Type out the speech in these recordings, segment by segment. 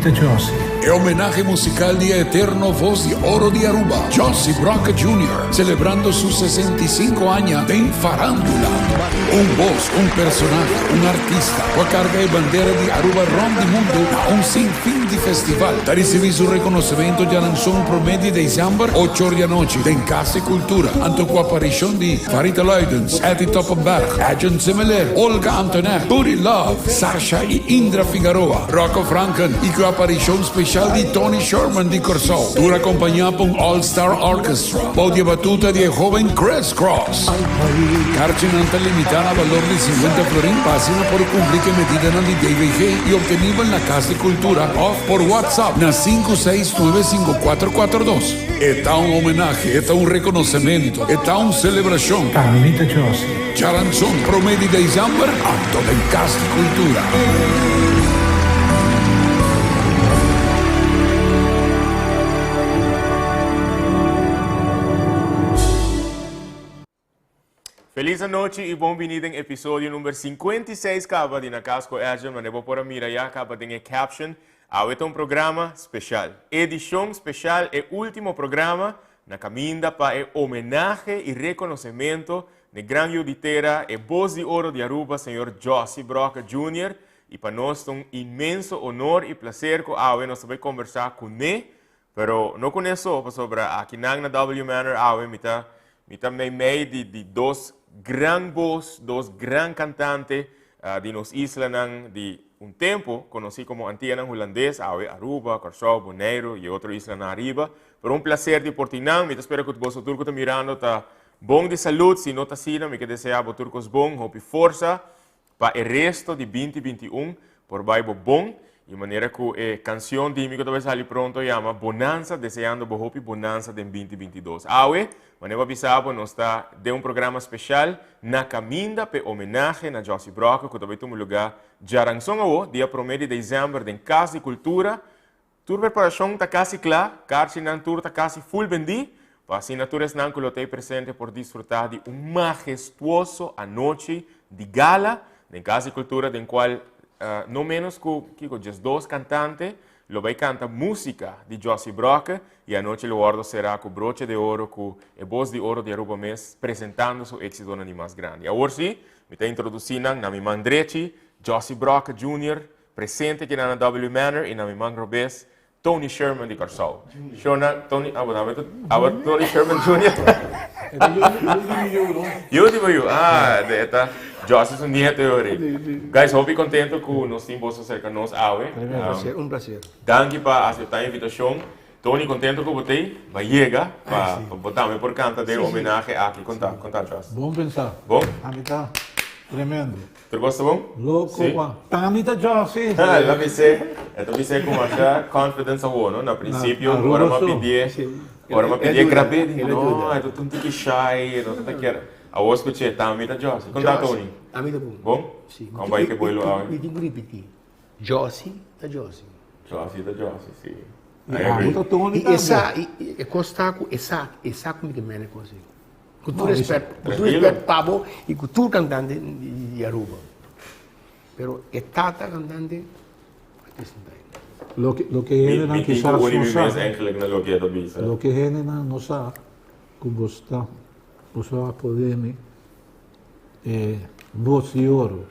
Carmelita Josie. E homenahe musical di e eterno voz di oro di Aruba, Josie Brock Junior, celebrando su 65 aña den farandula. Un voz, un personahe, un artista cu a carga e bandera di Aruba rond di mundo na un sinfin di festival, ta ricibi su reconocimento djaranson prome di december, ocho or di anochi, den Cas di Cultura, anto cu aparicion di Farita Luidens, Etty Toppenberg, Edjean Semeleer, Olga Antonet, Buddy Love, Sasha i Indra Figaroa, Rocco Franken i ku aparishon speshal di Tony Sherman di Kòrsou, tur akompañá pa un All Star Orchestra bou di e batuta di e hóben Chris Cross. Karchinan ta limitá na balor di sinkuenta florin pa asina por kumpli ku e medidanan di DVG i optenibel na Kas di Kultura òf por WhatsApp na 5695442. E ta un homenahe, e ta un rekonosementu, e ta un selebrashon. Carmelita Josie. Djaranson promé di dezèmber, anto den Kas di Kultura. Feliz anochi y bon bini den episodio number 56 caba di Na Cas cu Edjean, manera bo por a mira ya caba den e caption. Awe ta un programa special. Edicion special, e ultimo programa na caminda pa e homenahe y reconocemento n'e gran yu di tera, e voz di oro di Aruba, señor Jossy Brokke Junior. Y pa nos ta un inmenso honor y placer cu awe nos ta bay conversa cu ne. Pero no con eso, pasobra akinan na W Manor awe mi ta mi ta meimei di di dos gran bos, dos gran cantante di nos islanan di un tempo conoci como Antianan Hulandes, awe Aruba, Corsou, Boneiru y otro islanan ariba. Pero un placer di por tin nan, mi ta spera cu boso tur cu ta mirando ta bon di salud, si no ta asina mi ke desea bo tur cos bon, hopi forsa Pa e resto di binti 21 por bai bo bon y manera cu e cancion di mi cu ta bai sali pronto yama Bonanza, deseando bo hopi bonanza den binti 22. Awe, manera bo a bisa bo, nos ta den un programa special na caminda p'e homenahe na Jossy Brokke cu ta bai tuma lugar djaranson awo, dia prome di december den Cas di Cultura. Tur preparashon ta kasi kla, karchinan tur ta kasi ful bendí, pa asina tur esnan ku lo ta ei presente por disfrutá di un mahestuoso anochi di gala den Kas di Kultura den kual no ménos ku, kiko, diesdos kantante lo bai kanta músika di Jossy Brokke i anochi lo wòrdu será ku broche de oro ku e bos di oro di Aruba mes presentando su éksitonan di mas grandi. Awor sí, mi ta introdusí nan na mi man drechi, Jossy Brokke Junior, Presente aki na W Manor y na mi man robes Tony Sherman di Kòrsou. Shona Tony, ah, bo abo Tony Sherman Junior. Yu di bo yu. Ah, de eta Josh su nieto yori. Guys, hopi contento cu nos tin boso cerca nos awe. Un placer, un placer. Danki pa acepta e invitacion. Tony, contento cu bo t'ey. Ba yega pa bo tambe por canta den homenahe aki. Conta, conta Josh. Bon pensa. Bon? Ami ta tremendo. Tur cos ta bon? Loco Sí. pa. Tami ta Jossy. El a bis'é, el ta bis'é cu masha confidence awor, no? Na principio, Na ora Aruba m'a so. pidié, Sí. ora m'a El pidié duda, grab'é, di el no, duda. e ta un tiki shy, e no ta kier. Awor scuch'é, Tami ta Jossy. Con ta Jossy, Tony? Ami ta bon. Bon? Sí. Con bai ke boilo awe? Mi tin cu ripiti, Jossy ta Jossy. Jossy ta Jossy, sí. I I agree. abo ta Tony I tambe. e sa, i e cos ta cu e sa, e sa cu mi ta mene cos ei. Ku tur respet, ku tur respet pa bo i ku tur kantante di Aruba. Pero e tata kantante a presenta ainda. Loke loke hendenan Mi tin kisas ku uni no mi sa. mes eigenlijk na loke e ta bisa. Loke hendenan no sa ku bo sta bo sa pone mi e bos di oro.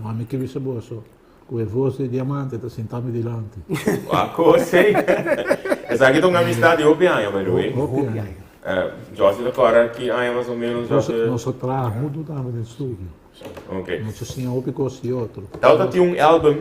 Mami ke bisa boso ku e vos di diamante ta sinta mi dilanti. Wak kos ei. Esaki ta un amistad di hopi aña by the way. Hopi aña. Jossy ta kòrda ki aña mas o menos Nos Jossy. nos a traha huntu tambe den studio. Ok. Nos a siña hopi kos di otro. Tawata tin un album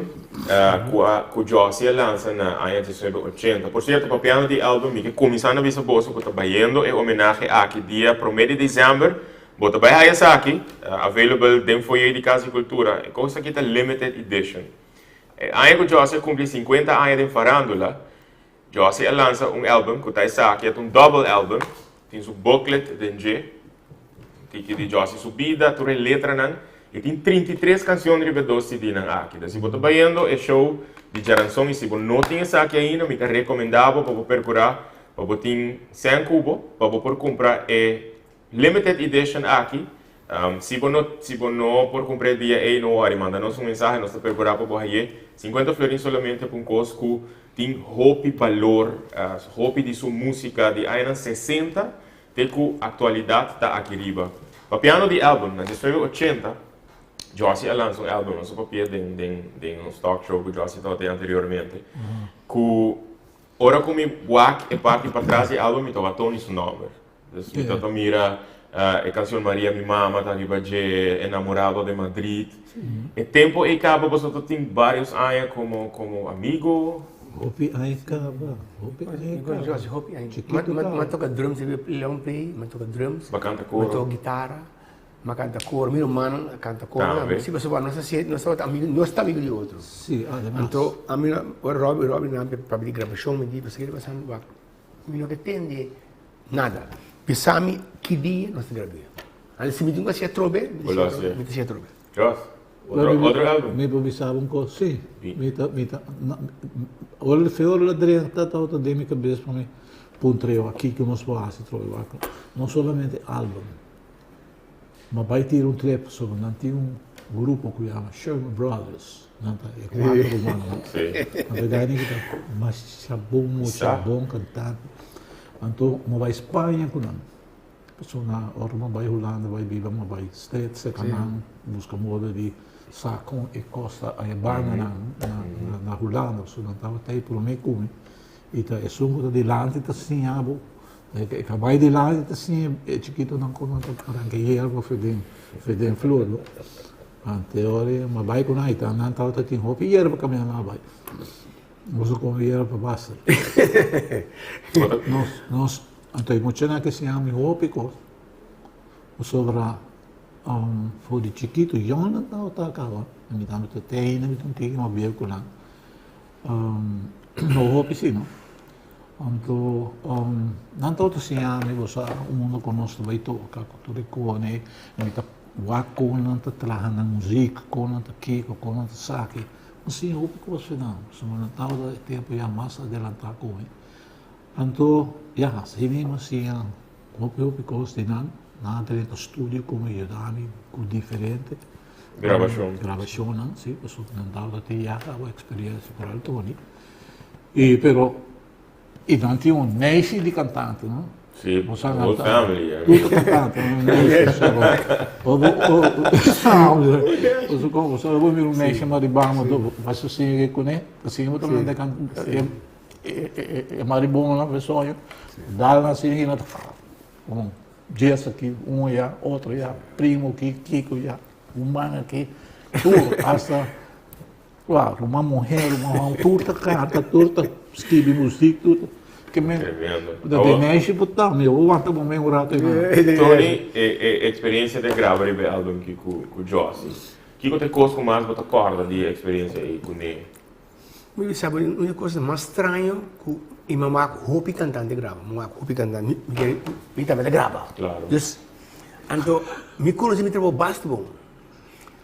ku a ku Jossy a lansa na aña 1980. Por sierto papiando di album mi ke kuminsá na bisa boso ku ta bayendo e homenahe aki dia promé di december. Bo ta bai haya esaki available den foyer di Cas di Cultura. E cos aki ta limited edition. E aña cu Jossy a cumpli 50 aña den farandula, Jossy a lansa un album cu ta esaki, e ta un double album, tin su booklet den dje, tiki di Jossy su bida, tur e letranan, y tin 33 cancion riba e dos CD-nan aki. Dus si bo ta bayendo e show di Djaranson y si bo no tin esaki ainda, mi ta recomenda bo pa bo percura pa bo tin cen cubo pa bo por cumpra e Limited edition aki. Si bo no si bo no por cumpra e dia ey no worry manda nos un mensahe nos ta percura pa bo haye 50 florin solamente pa un cos cu tin hopi balor hopi di su musica di añanan 60 te cu actualidad ta aki riba. Papiando di album na 1980 Jossy a lansa un album nos a papia den den den nos talk show cu Jossy tabata anteriormente cu ora cu mi wak e parti patras di e album mi ta wak Tony su nomber. Dus mi ta mira e cancion Maria mi mama ta riba dje, Enamorado de Madrid. E tempo ey caba boso ta tin varios aña como como amigo? Hopi aña caba, hopi aña caba. Hopi aña. Chiquito caba. M'a toca drums riba e long play, m'a toca drums. B'a canta coro. M'a toca guitarra, m'a canta coro. Mi rumannan a canta coro tambe. Si pasobra nos a sier, nos tabata amigo, nos ta amigo di otro. Si, ademas. Anto ami, ora Robby, Robby nan papia di grabacion mi di, pasobra kico ta pasando wak. Mi no ta tende nada. Bisa mi ki dia nos ta grab'é. Anto si mi tin ku hasi atrobe, mi ta hasi mi ta hasi atrobe. Jos, otro otro album? Mi por bisa bo un kos? Si. Mi ta mi ta ora di ora la drenta tabata den mi kabes pa mi puntra yo kiko nos por hasi atrobe wak. No solamente album. Ma bai tira un trip pasobra nan tin un grupo ku yama Sherman Brothers. Nan ta e kuater rumannan. Nan ta gana ku ta masha bon mucha, bon kantante. Anto mi bai Spaña ku nan. Pasobra na ora mi bai Hulanda bai biba mi bai steeds serka nan buska moda di sa kon e kos ta e bandanan na Hulanda. Pasobra nan tabata ei promé ku mi i ta esun ku ta dilanti ta siña bo. E kabai di ladi ta siña e chikitonan kon nan ta ranka yerba for den for den flor. Ante ora e ma bai ku nan ta nan tabata tin hopi yerba kaminda nan a bai. Nos a kome yerba basta. Nos nos anto e muchanan ke siña mi hopi kos pasobra for di chikito yòn nan tabata kaba mi tabata te ainda mi ta un tiki mas bieu ku nan. No hopi si no. Anto nan tabata siña mi bo sa unda ku nos ta bai toka ku tur e kone mi ta wak kon nan ta traha nan muzik kon nan ta kiko kon nan ta saki mi siña hopi kos fi nan pasobra nan tabata e tempu ya mas adelantá ku mi anto ya asina mi a siña hopi hopi kos di nan nan a drenta studio ku mi yuda mi ku diferente Grabashon. Grabashonnan, si, pasobra nan tabata tin ya caba experiencia por al Tony. Y pero, y nan tin un neishi di cantante, no? Si, whole family. Tur ta cantante, un neishi. O, o, o, como, so bo mira un neishi maribama, do, basta sigue cune, asina bo ta manda can, e, e, e maribononan pe soño, dal nan asina y nan ta, un. Djes aki, un ya, otro ya, primo aki, kiko ya, ruman aki, tur, hasta, claro, ruman muher, ruman homber, tur ta canta, tur ta skibi muziek, tur ta, ke men, Tremendo. da den meisje bo ta, mi bo wanta bo men un rato einan. Tony, e e experiencia de graba riba e album aki ku ku Jossy, kiko ta e kos ku mas bo ta kòrda di e experiencia ei kuné? Mi bisa bo un e cosa mas straño cu mi mama cu hopi cantante graba, mi mama cu hopi cantante, mi kere mi tambe ta graba. Claro. Dus, anto mi conoce mi trabou basta bon,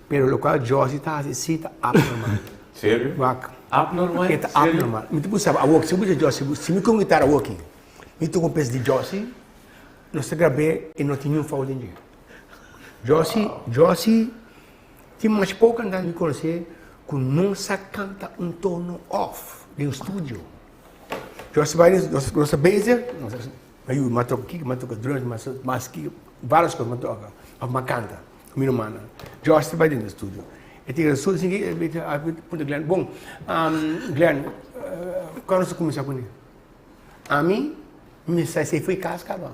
pero locual Jossy ta haci si ta abnormal. Serio? Wak. Abnormal? E ta abnormal. Mi ta bisa bo awor, si bo bisa Jossy, si mi con guitarra awor aki, mi toca un pes di Jossy, nos ta grab'é y no tin niun fout den dje. Jossy, Jossy. Tin mas poco cantante mi conoce cu no sa canta un tono off den studio. Nos ta bai, nos ta bezig, ayu, mi a toca kiko, mi a toca drums, mi a mas kiko, varios cos mi a toca, of mi a canta cu mi rumannan. Josh ta bai den studio. E tin e studio asin, a puntra Glenn, bon, Glenn, cuando nos ta cuminsa cune? Ami, mi sa esei foi kas kaba.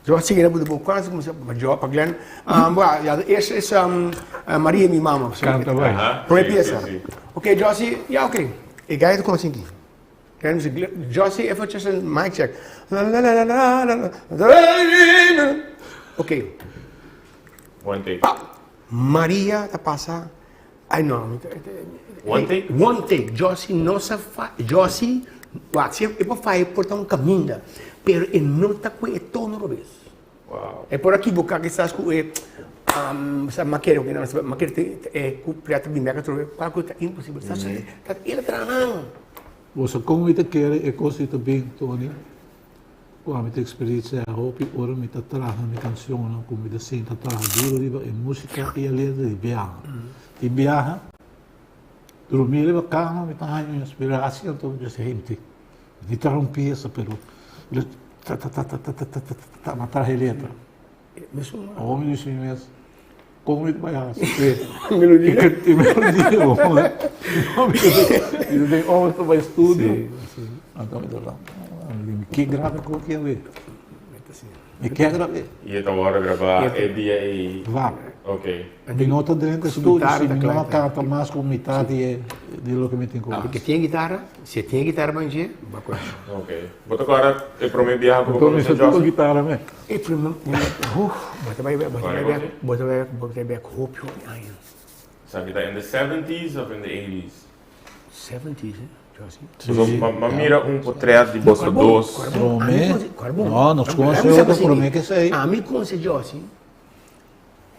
Yo a sigui na buta bo kwansa kumsa pa yo pa Glenn. Bo ya es es Maria mi mama. Kanta bai. Prome piesa. Ok Jossy, ya ok. E guy ta kono sinti. Glenn bisa Jossy eventjes een mic check. Ok. One take. Pa! Maria ta pasa Ay no, mi ta. One take? One take. Jossy no sa fa, Jossy, wak, si e por faya e por ta un caminda, pero e no ta cu e tono robes. Wow. E por a equivoca kisas cu e, sa makero, cu nan sa makero te e cu preta bin bek atrobe, cual cu ta imposibel. Sa sa ta el a traha nan. Bo sa con mi ta kere e cos ei ta bin, Tony? ku ami ta eksperensiá hopi ora mi ta traha mi kanshonnan ku mi ta sinta traha duru riba e músika i e letra di biaha. Di biaha, drumí riba kama mi ta haña un inspirasia anto mi ta bisa, hey, mi tin mi traha un piesa pero ta ta ta ta ta ta ta ta ta mi a traha e letra. Awor mi bisa mi mes, Kon mi ta bai hasi p'e? Melodia. E melodia bo. Mi ta den auto bai studio. Anto mi ta fla, mi ke graba ku kier we. Mi ke grab'é. I e ta wòrdu grabá e dia ei? Va. Ok. Mi no ta drenta studio si mi no a kanta mas ku mitat di e di loke mi tin ku hasi. Ke tin e gitara, si e tin e gitara ban dje, ba ku esho. Ok. Bo ta kòrda e promé biaha ku bo konosé Anto mi sa toka Johnson? gitara mes. E promé, uf, bo ta bai bèk, bo ta bai bèk, bo ta bai bèk, bo ta bai bèk hopi hopi aña. Esaki ta in the seventies of in the eighties? Seventies, eh, Johnson. Sí. M'a mira un potret di boso dos. Promé, no, nos konosé otro promé ke esei. Ami konosé Johnson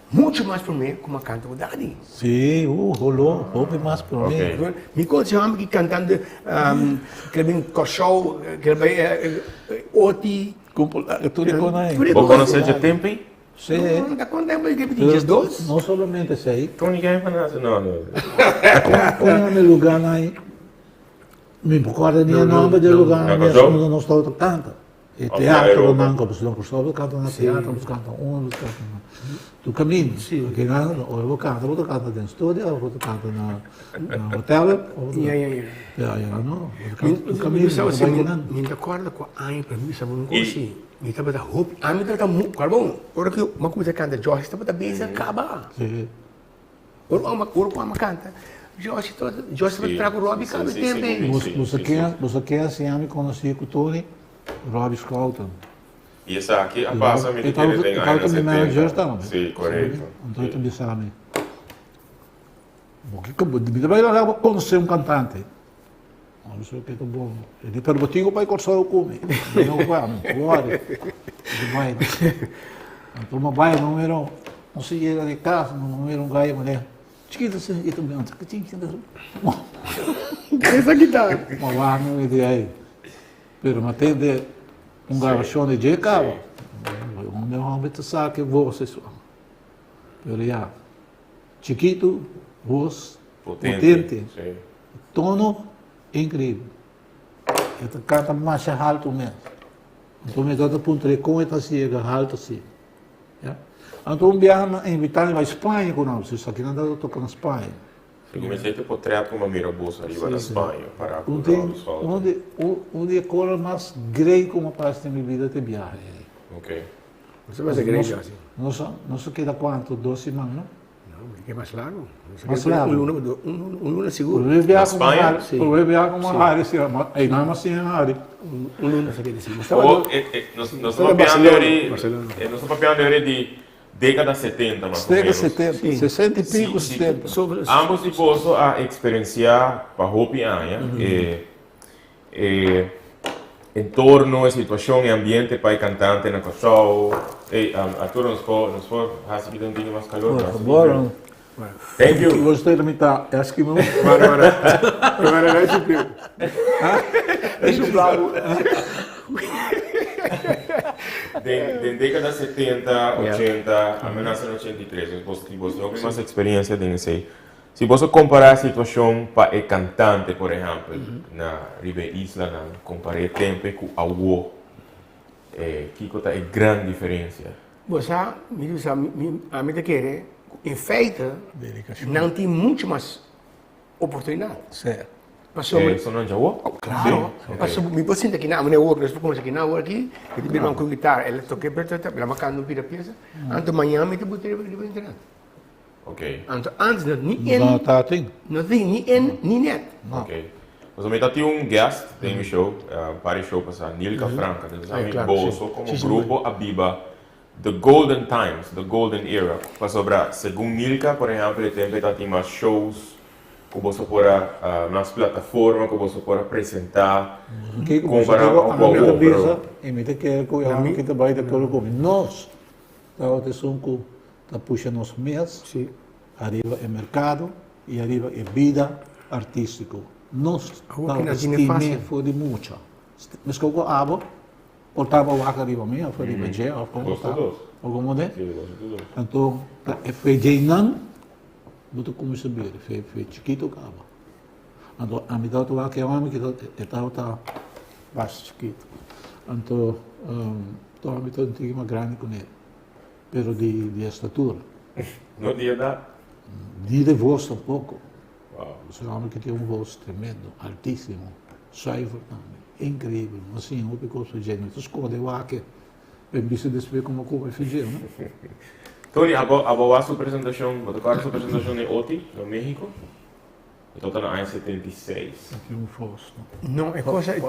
Mucho mas promé ku m'a kanta ku Daddy. Sí, holó, hopi mas promé. Ok. Mi konosé hòmber ki kantando ke bin Kòrsou, ke bai Oti. Tur e kona ei. Bo konosé dje tempu ei? Sí. No, ta kon tempu ei ke tin 12. No solamente esei. Tony Gaima nase? No, no. Kon nan e lugánan ei? Mi por kòrda ni e nòmber di e lugánan mes unda nos tabata kanta. E teatronan, ku nos Kòrsou kanta na teatro, nos kanta un, nos kanta na tur kaminda. Porque nan, ora bo kanta, bo ta kanta den studio, ora bo ta kanta na hotel, pero ayera no, bo ta kanta tur kaminda, bo ta bai ku nan. Mi ta kòrda ku aña pa mi bisa bo un kos si, mi tabata hopi, ami tabata mu, kòrda bon, ora ku mi a kuminsá kanta Josh tabata bezig kaba. Ora ku ami a kanta, Josh tabata traha ku Robbie kaba e tempu ei. Bo sa ken a siña mi konosí ku Tony? Robbie Schouten. I esaki a pasa mi ta kere den añanan 70. Sí, korekto. Anto e ta bisa mi, Bo kiko bo mi ta bai laga bo konosé un kantante. Mi bisa oke ta bon. E di, pero bo tin ku bai Kòrsou ku mi. Mi no bai, mi no wòri. Mi bai. Anto mi bai, mi mira un siyera di kas, mi mira un gai manera chikito asina, i ta bin anto. Esa gitara. Mi wak mi di, ei. Pero mi a tende un grabacion di dje caba. Un den homber ta sa ke voz es. Pero ya, chikitu, voz potente, tono increibel. E ta canta masha halto mes. Anto mi ta puntra e con e ta haci yega halto asina. Ya. Anto un biaha nan a invita mi bai Spaña cu nan, pasobra esaki nan tabata toca na Spaña. Mi kuminsá te potret ku mi a mira bos ariba na Spaña pará ku Robbie Schouten. Un di e kola mas grei ku mi a pasa den mi bida ta e biahe ei. Ok. Nos a pasa grei así. Nos a keda kuantu? Dos siman, no? No, mi ke mas largu. Mas largu? Un luna, un luna sigur. Na Spaña? Si. Promé biaha ku mi a hari si, ei nan a siña hari. Un luna sa keda si. Nos ta papiando ori, nos ta papiando ori di Década 70 mas o Década menos. 70, 60 y pico, Si, si. 70. Ambos di boso a experiencia pa hopi aña e e entorno, e situacion, e ambiente pa e cantante na Curaçao. Ey, Arturo, nos por, nos por haci kita un tiki mas calor? Por favor. Thank you. Bo ta mitad Eskimo. Mara, mara. Mara, mara, supliu. E suplabo. Den, den década 70, 80, a mi nace na 83, dus bos, bos tin hopi mas experiencia den esey. Si bos a compara e situacion pa e cantante, por ehempel, na riba e islanan, compara e tempo cu awo, eh, kico ta e gran diferencia? Bo sa, mi ta bisa, mi, ami ta kere ku in feite nan tin muchu mas oportunidat. Sí. Pasobra. E sonan djawo? Klaro. Pasobra mi por sinta aki nan, ami na wor, nos por kuminsá aki nan awor aki, mi ta bira ku gitara, el a toka e ta ta, mi pida piesa, anto mañana mi ta buta riba internet. Ok. Anto antes no ni en. No ta tin. No tin ni en ni net. Ok. Pasobra mi ta tin un guest den mi show, un par di show pasá, Nilka Franca. Entonces ami boso como grupo a biba the golden times, the golden era. Pasobra segun Nilka, por ehempel, e tempo e ta tin mas shows ku boso por a, mas plataforma ku boso por a presentá, kompará ku awor. Mi ta bisa i mi ta kere ku e hòmber ki ta bai ta kere ku mi. Nos tabata esun ku ta pusha nos mes ariba e merkado i ariba e bida artístiko. Nos tabata stim'é for di mucha. Meskos ku abo. Por ta bo wak riba mi of riba dje of como ta. O como de? Anto ta e fe djeinan bo ta cuminsa bira fe fe chikito caba. Anto ami tabata wak e homi ki e tabata basta chikito. Anto to ami ta un tiki mas grandi cu ne pero di di estatura. No di edad? Ni di voz tampoco. Su homber ki tin un voz tremendo, altisimo, zuiver tambe, increibel. No siña hopi cos for dje, no ta sconde wak e bisa despues como cu bai for dje, no? Tony, abo abo wak su presentacion, bo ta corda su presentacion den Oti, na Mexico? E tabata na aña 76. E tin un voz, no? No, e cosa, e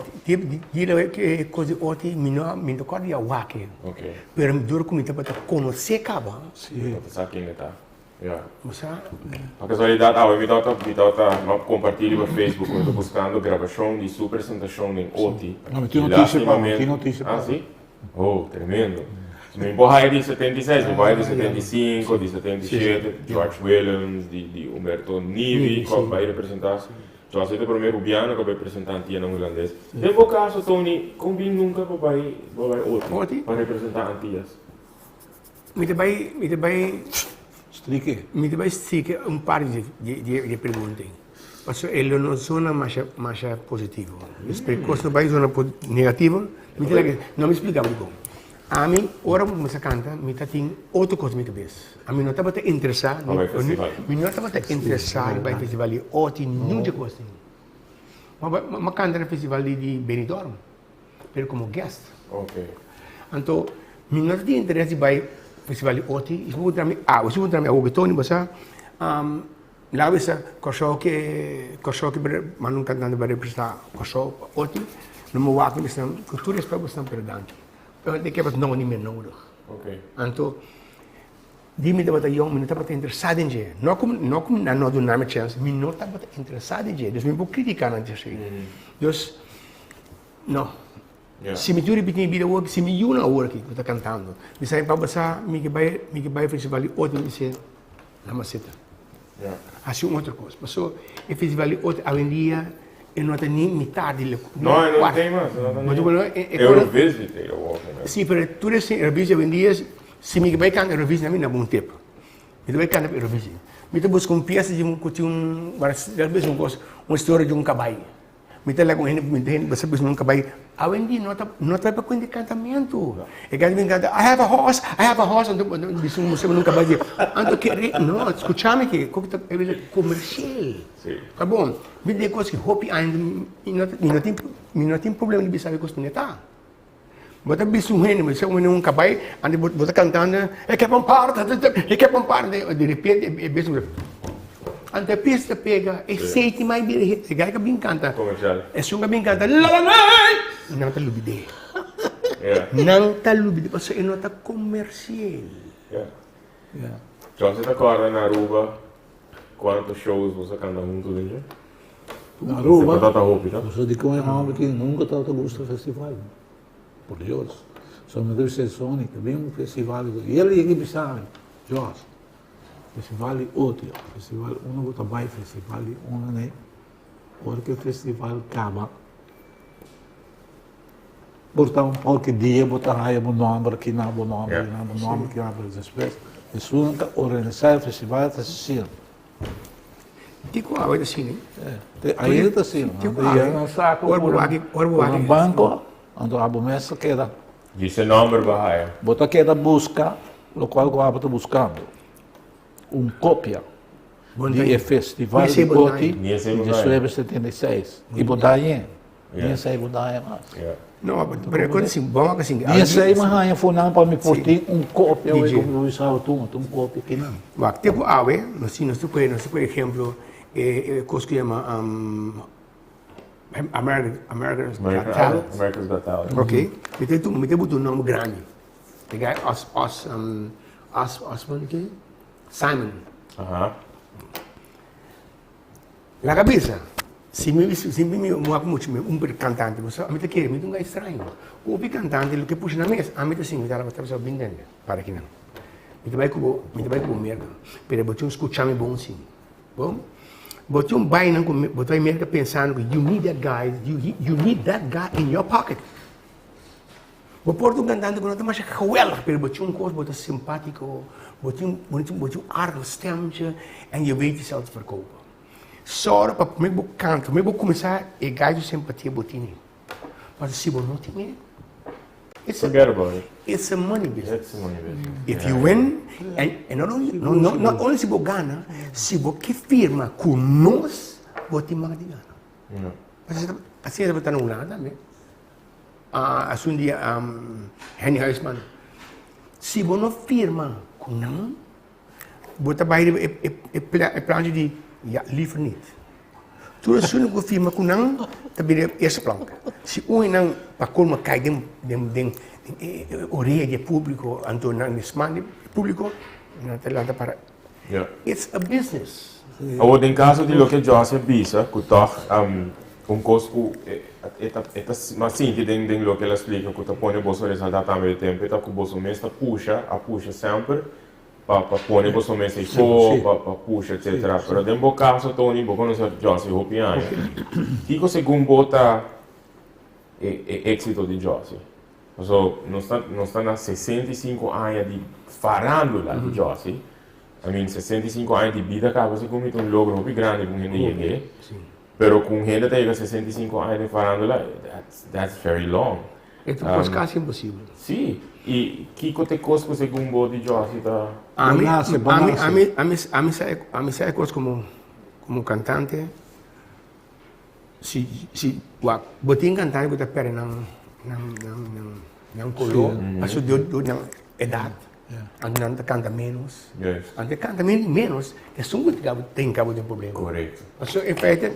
cos di Oti, mi no, mi no ta corda di a wak e. Pero dor cu mi tabata conoce caba. Si. Bo ta sa ken e ta. Ya. Bo sa? Pa casualidad awe mi tabata mi tabata mi a comparti riba Facebook cu mi ta buscando grabacion di su presentacion den Oti. No, mi tin noticia pa bo, mi tin noticia pa bo. Ah, si? Oh, tremendo. So mi por haya di 76, mi por haya di 75, di 77, George Willems, di di Umberto Nivi cu a bay representa. George ta e prome Rubiano cu a bay presenta Antianan Hulandes. Den bo caso, Tony, con bin nunca bo bay bo bay Oti pa representa Antias? Mi ta bai, mi ta bai. Strike. Mi ta bai strike un par di di di pregunta ei. Pasobra e lo no zona masha masha positivo. Despues kos no bai zona negativo, mi ta laga, no mi splika bo dikon. Ami ora mi kuminsá kanta mi ta tin otro kos den mi kabes. Ami no tabata interesá, mi no tabata interesá di bai festival di oti, niun di e kos ei. Mi a kanta na festival di Benidorm. pero como guest. Okay. Anto, mi no tin interes di bai festival di Oti, i si bo puntra mi awe, si bo puntra mi awe Tony, bo sa, um, laga bisa Kòrsou ke, Kòrsou ke manda un kantante bai representá Kòrsou pa Oti, no mi wak mi bisa, ku tur respèt bo esnan pero danki. Pero ik heb het nou niet meer nodig. Okay. Anto, di mi tabata yong, mi no tabata interesá den dje. No ku, no ku nan no duna mi chèns, mi no tabata interesá den dje. Dus mi por kritiká nan dje. Dus, No. Si mi tin ripiti mi bida awor, si mi yunan awor aki ku ta kantando, mi sa pa sa mi ke bai, mi ke bai festival di otro, mi dice la maseta. Hasi un otro kos. Paso e festival di otro awendia e no ta ni mitar di loke. No, e no tin mas. Bo ta wak e Eurovisie ta awor. Si, pero tur e Eurovisie awendia, si mi ke bai kanta Eurovisie mi na bon tep. Mi ta bai kanta pa Eurovisie. Mi ta buska un piesa di un ku tin un, un kos, un historia di un kabai. Mi ta laga un hende, mi hende basa bisa nunca bai. Awendia no ta no ta pa cuenta di cantamentu. E gana bin canta, I have a horse, I have a horse, anto bisa un musa nunca bai di. Anto kere, no, scuchami ki koki ta e bira comercial. Ta bon, mi di e cos ki hopi aña mi no mi no tin mi no tin problema di bisa e cos mi ta. Bo ta bisa un hende, bo ta un hende un cabai, anto bo ta cantando, ik heb een paard, ik heb een paard, di repente e bes anto e pis ta pega, e seti mai bira hit, e guy ka bin canta, esun ka bin canta, lalalai, nan ta lubid'é, nan ta lubid'é pasobra e no ta comercial. Johnson ta corda na Aruba cuanto shows boso a canta hunto den dje? Na Aruba, Semper tabata hopi, ta? Boso di con e homber ki nunca tabata gusta festival. Por Dios. So mi debe ser Sony, ta bin un festival y el yega bisa mi, Jos, festival di otro, festival uno bo ta bay festival di uno ne, ora cu e festival caba, por ta un poco dia bo ta haya bo nomber aki na bo nomber aki na bo nomber aki na, pero despues esun ta organisa e festival ta asina. Kiko awe ta asina? Te ainda ta asina. Kiko awe? Nan saco Ora bo wak, ora bo wak. Un banco, anto abo mes ta keda. Dice nomber bo haya. Bo ta keda busca locual cu abo ta buscando. Un copia di e festival di Oti di 1976. Y bo dañ'e. Ni esei bo daña mas. No, pero e cosa sin bon sin. Ni esei mi haña for nan pa mi por tin un copia oe como mi bisa tu, un copia kinan. Wak, te ku awe, nos tin, nos ta kohe, nos ta kohe ehemplo e kos ku yama American, America's Got Talent. America's Got Talent. Ok, mi ta tuma, mi ta buta un nomber grandi. E guy Os, Os, Os, Osman ke? Simon. Aha. Laga bisa, si mi si mi wak mucha mi un cantante bo sa ami ta kere mi ta un guy straño. Hopi cantante lo ke pusha nan mes, ami ta sinti mi ta tabata bin tende para kinan. Mi ta bai ku bo, mi ta bai ku bo merka, pero bo tin skucha mi bon si. Bon, bo tin un bai nan ku bo ta bai merka pensando ku you need that guy, you need that guy in your pocket. Bo por ta un kantante ku no ta masha geweldig, pero bo tin un kos, bo ta simpátiko, bo tin bo tin bo tin un aardig stemtje en je weet jezelf te verkopen. Sòru pa promé ku bo kanta, promé ku bo kuminsá e gai su simpatia bo tene. Pasobra si bo no tene, it's a, Forget about it. it's a money business. It's a money business. If you win, and, and not only, no, no, not only si bo gana, si bo ke firma ku nos, bo tin mag di gana. Ja. Asina asina tabata na Hulanda tambe. Asun di Henny Huisman, si bo no firma ku nan, bo ta bai riba e planchi di ya, liever niet. Tur esun ku firma ku nan ta bira e eerste plank. Si un di nan pa colmo kai den den den e orea di e publico, anto nan e smak di e publico, nan ta lanta para. It's a business. Awor den caso di loke Josh a bisa cu toch un cos cu e ta e ta mas sinti den den loke el a splica cu ta pone boso resalta tambe di tempo e ta cu boso mes ta pusha a pusha semper pa pa pone boso mes eyfo pa pa pusha etcetera pero den bo caso Tony bo conoce Josh hopi aña kico segun bo ta e e exito di Josh? Paso nos ta nos ta na 65 aña di farandula di Jossy. I mean 65 aña di bida caba segun mi ta un logro hopi grandi cu un hende yega. Pero cu un hende ta yega 65 aña den farandula that's that's very long. E ta un cos casi imposibel. Si, y kico ta e cos cu segun bo di Jossy ta. Ami Balance, balance. ami ami ami sa ami sa e cos como como cantante. Si si wak bo tin cantante cu ta perde nan nan nan nan nan color pasobra dor dor nan edad anto nan ta canta menos anto e canta menos esun cu ta tin cabo den problema pasobra en feite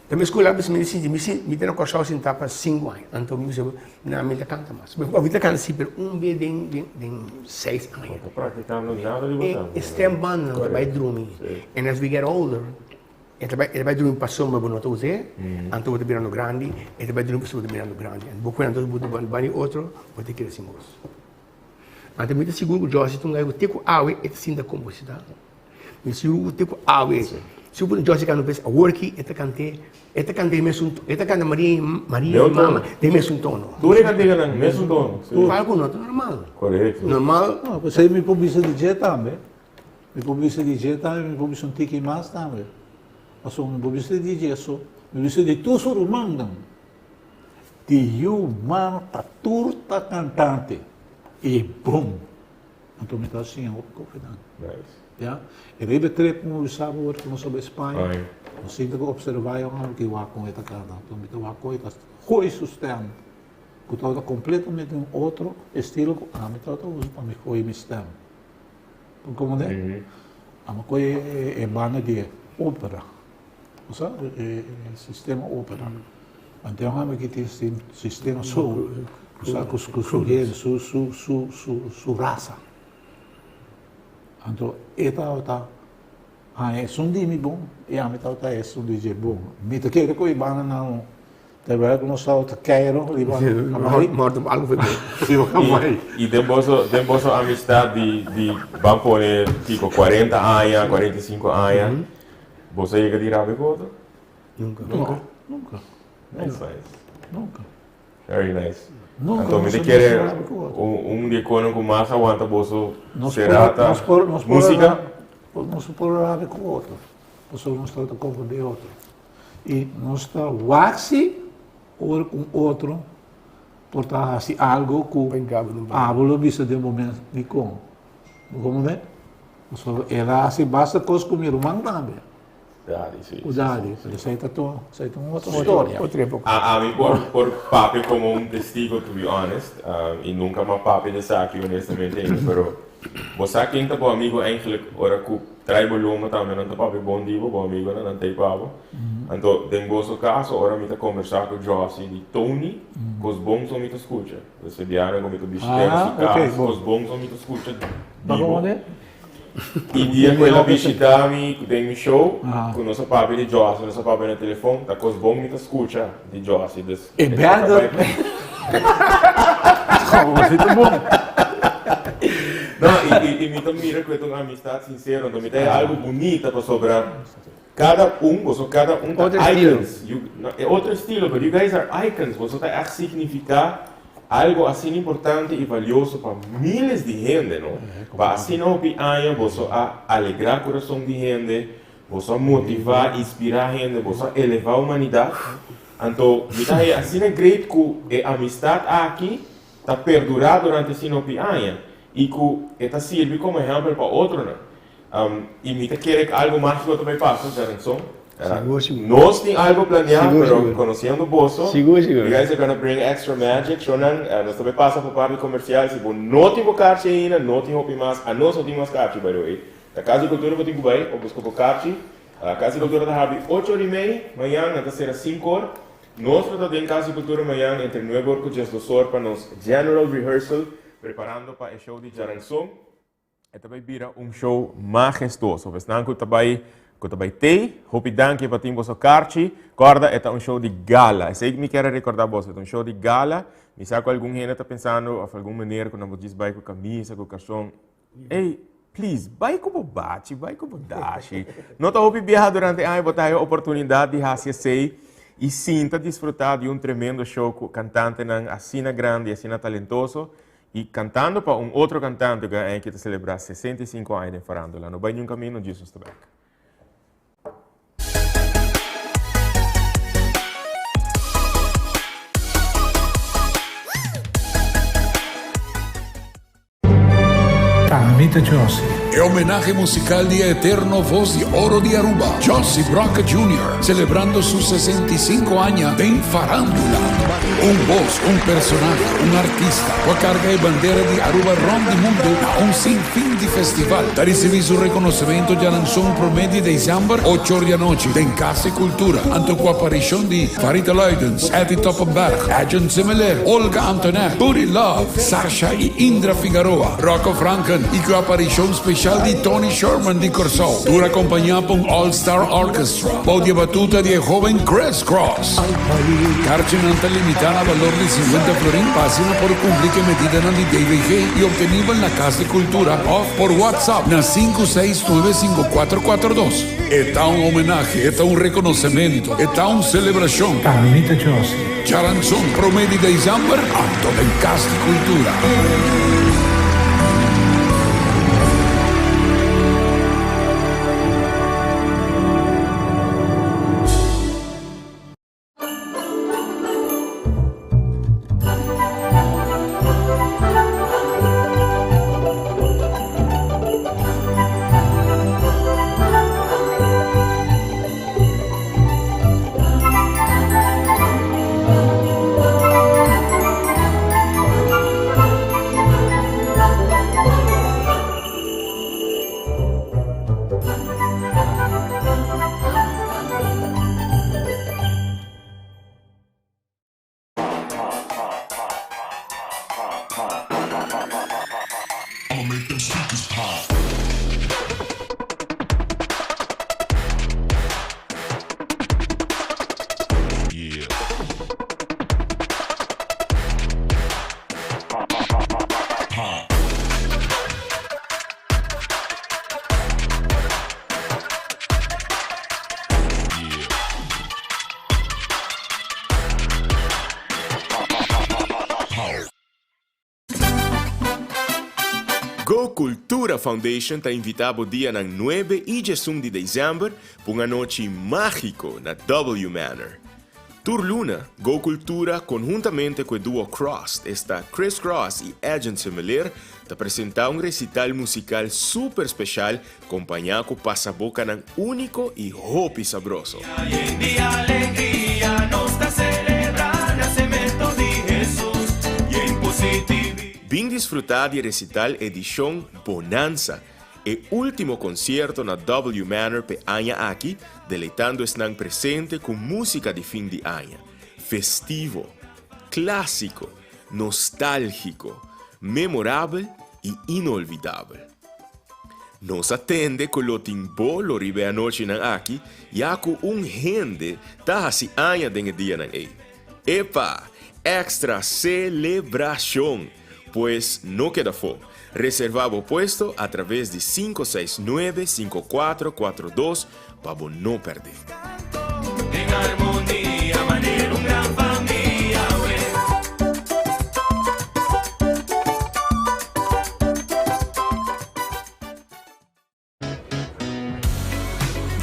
ta mi escuela mi sinti mi sinti mi ta na Corsou sinta pa cinco aña anto mi bisa nan mi ta canta mas mi ta canta si pero un bes den den den seis aña e stemband nan ta bay drumi and as we get older. E ta bai, e ta bai drumi pasobra bo no ta us'é, anto bo ta birando grandi, e ta bai drumi pasobra bo ta birando grandi. Anto bo kuenta bo ta bani otro, bo ta keda sin bos. Anto mi ta sigur ku Josie ta un guy ku te ku awe e ta sinta kompositá. Mi ta sigur ku te ku awe, si bo pone Josie kanta un bes awor aki e ta kant'é, e ta kanta e mesun, e ta kanta Maria, Maria mi mama den mesun tono. Tur e kantiganan mesun tono, si. Algu no ta normal. Korekto. Normal. No, p'esei mi por bisa di dje tambe. Mi por bisa di dje tambe, mi por bisa un tiki mas tambe. Pasobra mi por bisa di dje so, mi bisa di tur su rumannan. Di yu man ta tur ta kantante i bon. Anto mi ta siña hopi kofi nan. Ya. E riba e trip ku mi bisa bo ku nos a bai Spaña, mi sinta ku opservá e hòmber ki wak kon e ta kanta. Anto mi ta wak kon e ta gooi su stèm ku tabata kompletamente un otro estilo ku ami tabata usa pa mi gooi mi stèm. Comprende? Amo cu e banda di opera. Bo sa? E sistema opera. Anto e homber ki tin sistema soul, bo sa cu su hende, su su su su su rasa. Anto e tabata haña esun di mi bon y ami tabata esun di dje bon. Mi ta kere cu e banda nan Terwijl ku nos tabata keiro riba Hawaii. Morto algu foi bon. Riba Hawaii. I den boso den boso amistad di di ban pone kiko 40 aña, 45 aña, boso a yega di rabia ku otro? Nunka. Nunka. Nunka. Nice, nice. Nunka. Very nice. Nunka Anto mi nos ta a kere rabia ku otro. un un di e konan ku mas a wanta boso Nos por será ta nos por nos por musika. nos por rabia ku otro. Pasobra nos tabata konfundí otro. I nos ta wak si ora ku un otro por ta hasi algo ku abo lo bisa den momento dikon. Bo komprende? Pasobra el a hasi basta kos ku mi ruman tambe. Dadi, si. Ku Dadi, pero esei ta tur, esei ta un otro storia. Otro epoka. Ami por por papia komo un testigo to be honest, i nunka m'a papia di esaki honestamente ainda, pero Bo sa ken ta bo amigo eigenlijk ora ku trai bo lomba tambe nan ta papia bon di bo, bo amigonan nan ta ei pa bo. Anto den boso kaso ora mi ta kombersá ku Jossy di Tony, kos bon so mi ta skucha. Dus e bianan ku mi ta bishit'é na su kas, kos bon so mi ta skucha di bo. I dia ku el a bishitá mi den mi show, ku nos a papia di Jossy, nos a papia na telefon, ta kos bon mi ta skucha di Jossy. Dus E bèrdè. No, i i mi ta mira ku e ta un amistat sinsero, anto mi ta haña algu bunita pasobra kada un, boso kada un ta Otro estilo. icons. You, no, e otro estilo, but you guys are icons. Boso ta ègt signifiká. Algo asina importante y valioso pa miles di hende, no? Pa asina hopi aña boso a alegra curason di hende, boso a motiva, inspira hende, boso a eleva humanidad. Anto mi ta haya asina great cu e amistad aki ta perdura durante asina hopi aña y cu e ta sirbi como ehempel pa otronan. Y mi ta kere cu algo magico ta bay pasa, Jarenson. Sigur, sigur. Nos tin algo planea, Sigur, pero sigur. conociendo boso, Sigur, sigur. you guys are gonna bring extra magic. Shonan, nos ta bay pasa pa parti comercial. Si bo no tin bo karchi ainda, no tin hopi mas. Anos no tin mas karchi, by the way. Ta Cas di Cultura bo tin cu bay pa busca bo karchi. Cas di Cultura ta habri ocho or y mei mañan, nan ta cera cinco or. Nos lo ta den Cas di Cultura mañan entre nuebe or cu diesdos or pa nos general rehearsal, preparando pa e show di Djaranson. E ta bai bira un show mahestuoso. Esnan ku ta bai ku ta bai tei, hopi danki pa tin boso karchi. Kòrda e ta un show di gala. Esei mi kier a rekordá boso, e ta un show di gala. Mi sa ku algun hende ta pensando òf algun meneer ku nan bo djis bai ku kamisa, ku karson. Ey, please, bai ku bo bachi, bai ku bo dashi. No ta hopi biaha durante aña bo ta haya oportunidat di hasi esei i sinta disfrutá di un tremendo show ku kantantenan asina grandi, asina talentoso. Y cantando pa un otro cantante cu aña ta celebra 65 aña den farándula. No bay niun camino, Jesus ta back. Tamita Jossy. E homenahe musical di e eterno voz di oro di Aruba, Jossy Brokke Junior, celebrando su 65 aña den farándula. Un voz, un personahe, un artista cu a carga e bandera di Aruba rond di mundo na un sinfin di festival, ta ricibi su reconocimento djaranson prome di december, ocho or di anochi, den Cas di Cultura, anto cu aparicion di Farita Luidens, Etty Toppenberg, Edjean Semeleer, Olga Antonet, Buddy Love, Sasha y Indra Figaroa, Rocco Franken y cu aparicion special di Tony Sherman di Corsou, tur acompaña pa un All Star Orchestra bou di e batuta di e hoben Chris Cross. Karchinan ta limita na balor di 50 florin pa asina por cumpli cu e medidanan di DVG y obtenibel na Cas di Cultura of por WhatsApp na 5695442. E ta un homenahe, e ta un reconocemento, e ta un celebracion. Carmita Josie. Djaranson prome di december anto den Cas di Cultura. Go Cultura Foundation ta invita bo dianan nuebe y diesun di december pa un anochi magico na W Manor. Tur luna, Go Cultura conhuntamente cu e duo Crossed, esta Chris Cross y Edjean Semeleer, ta presenta un recital musical super special compaña cu pasabocanan unico y hopi sabroso. Bin disfruta di e recital edicion Bonanza, e ultimo concierto na W Manor p'e aña aki, deleitando esnan presente cu musica di fin di aña, festivo, clasico, nostalgico, memorabel y inolvidabel. Nos a tende cu lo tin bolo riba e anochinan aki, ya cu un hende ta haci aña den e dianan ey. Epa! Extra celebracion! Pues no keda afó. Reserva bo puesto a traves di 569 5442 pa bo no pèrdè.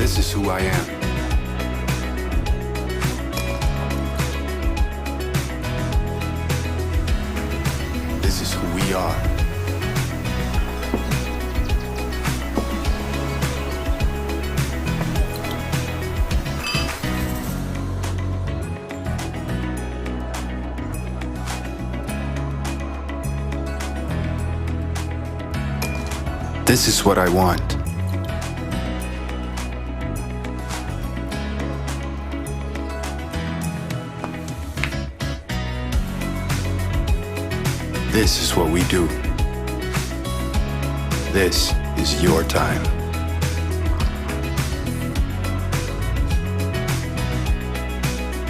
This is who I am. This is who we are. This is what I want. This is what we do. This is your time.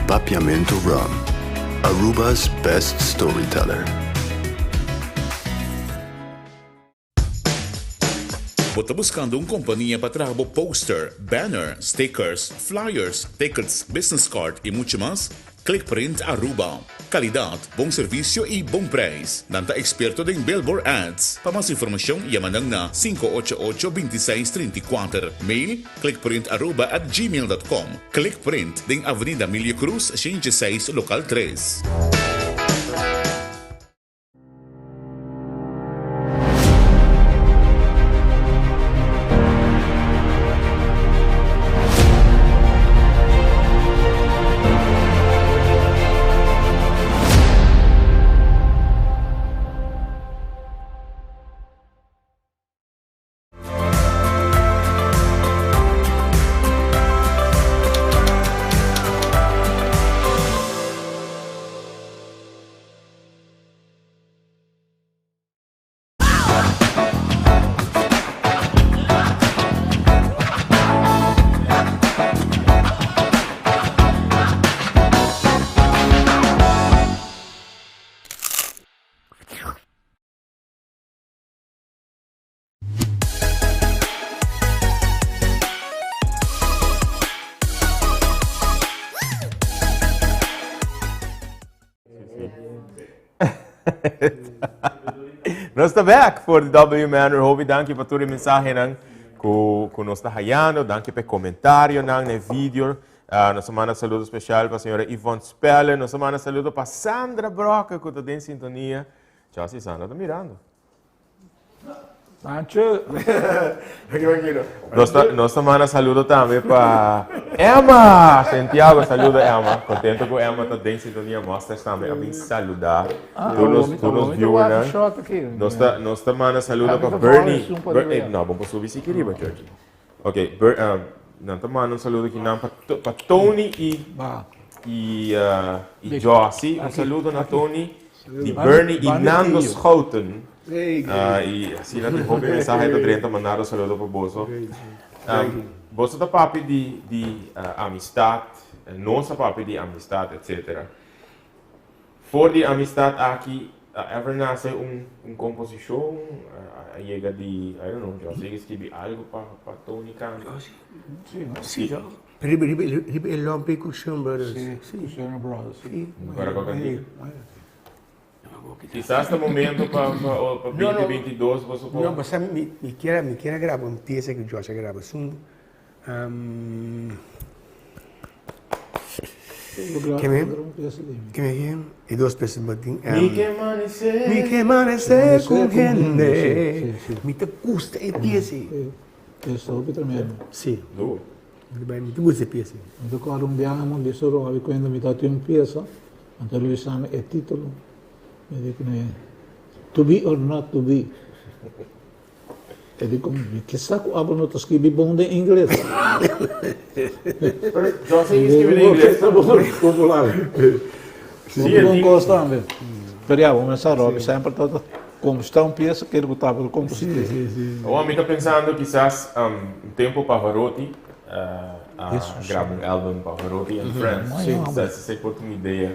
Papiamento Rum, Aruba's best storyteller. Bo ta buscando un compania pa traha bo poster, banner, stickers, flyers, tickets, business card y mucho mas? Clickprint Aruba. Calidad, bon servicio y bon prijs. Nan ta experto den billboard ads. Pa mas informacion yama nan na 588 26 34. Mail clickprintaruba@gmail.com. Clickprint den Avenida Emilio Cruz 106 local 3. Nos ta back for di W Manor. Hopi danki pa tur e mensahenan ku ku nos ta hayando. Danki pa e comentarionan na e video. Ah, nos a manda saludo special pa señora Yvonne Speller. Nos a manda saludo pa Sandra Brokke ku ta den sintonia. Chelsea, Sandra ta mirando. Sancho. Nos ta, nos ta manda saludo tambe pa Emma Santiago. Saludo Emma. Contento ku Emma ta den sintonia. Masters tambe a bin saluda. Tur nos, tur nos viewernan. Nos ta, nos ta manda saludo pa Bernie. Ber, eh, no, bon pa subi siki riba, Georgie. Ok, Ber, um, nan ta manda un saludo aquí nan pa, pa Tony y, y, uh, y Jossie. Un saludo na Tony. Di Bernie y Nando Schouten. Uh, y asina tin hopi mensahe ta drenta mandando saludo pa boso. Boso ta papia di, di uh, amistad, nos a papia di amistad, etc. For di amistad aki a ever nace un, un composicion? A, a yega di, I don't know, yo a sigui skibi algo pa, pa Tony canta? Sí, sí. Riba, riba, riba e lompi cu Sherman Brothers. Sí, sí. Cu Sherman Brothers, sí. Para cu cantica? Quizás ta momento pa, pa, pa 2022 boso por... No, basta mi, mi kier, mi kier a graba un pieza cu Josh a graba. Es un, um, Ke me, ke me ke, e dos pieza batin. Um, mi ke amanecer. Mi ke amanecer cu hende. Mi ta gusta e pieza. Esta hopi tremendo. Sí. Duro. Mi ta gusta e pieza. Mi ta kòrda un biaha mi bisa Robbie kuenda mi ta tin un pieza, anto el bisa mi e titulo. Mi di kuné, To be or not to be. E di ku mi, Kisa ku abo no ta skibi bon den ingles? Pero Johnson ki skibi den ingles. Popular. Sí, Bon kos tambe. Pero ya, bo mester Robbie semper ta Como sta un pieza kere ku tabata compositor. Awor mi ta pensando kisas un tempo Pavarotti a graba un album Pavarotti and Friends. Kisas esei por ta un idea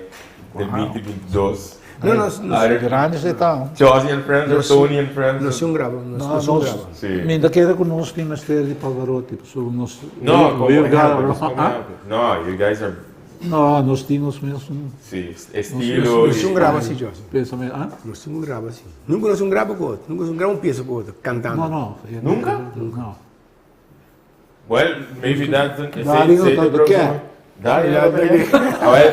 den 2022. No, no, no. Grandi esei ta. Josie and Friends or Tony and Friends. Nos un graba, nos un graba. Mi ta kere ku nos tin mester di Pavarotti pasobra nos. No, como ehempel, como ehempel. No, you guys are. No, nos tin nos mesun. Sí, estilo. Nos un graba así, José. Pensamiento, ah? Nos un graba así. Nunca nos un graba cu otro. Nunca nos un graba un pieza cu otro, cantando. No, no. Nunca? No. Well, maybe that's Dari no ta ke. Dari no ta ke. Awel,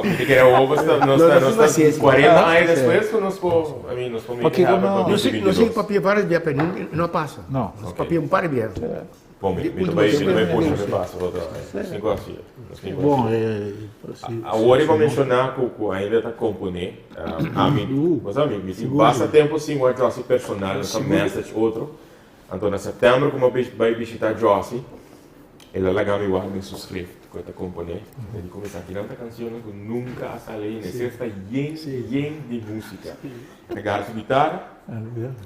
mi ta kere awor nos ta nos ta nos ta 40 aña despues ku nos por, I mean, nos por make it happen pa Nos 2022. a papia varios bia pero no a pasa. No. Nos papia un par di bia. Bon, mi mi ta bai mi ta bai pusha mi pasa otro aña. Nos tin ku hasi Nos tin ku Bon, hasi. Si Awor e pa menshoná ku ku ainda ta komponé. Ami, bo sa, mi mi tin basta tempu sin wak Jossy personal, nos ta message otro. Anto na sèptèmber ku mi a bai bishitá Jossy, el a laga mi wak den su script ku e ta komponé. Mi di kuminsá kinan ta kanshonnan ku nunka a sali ainda. E script ta yen yen di músika. E ta gara su gitara,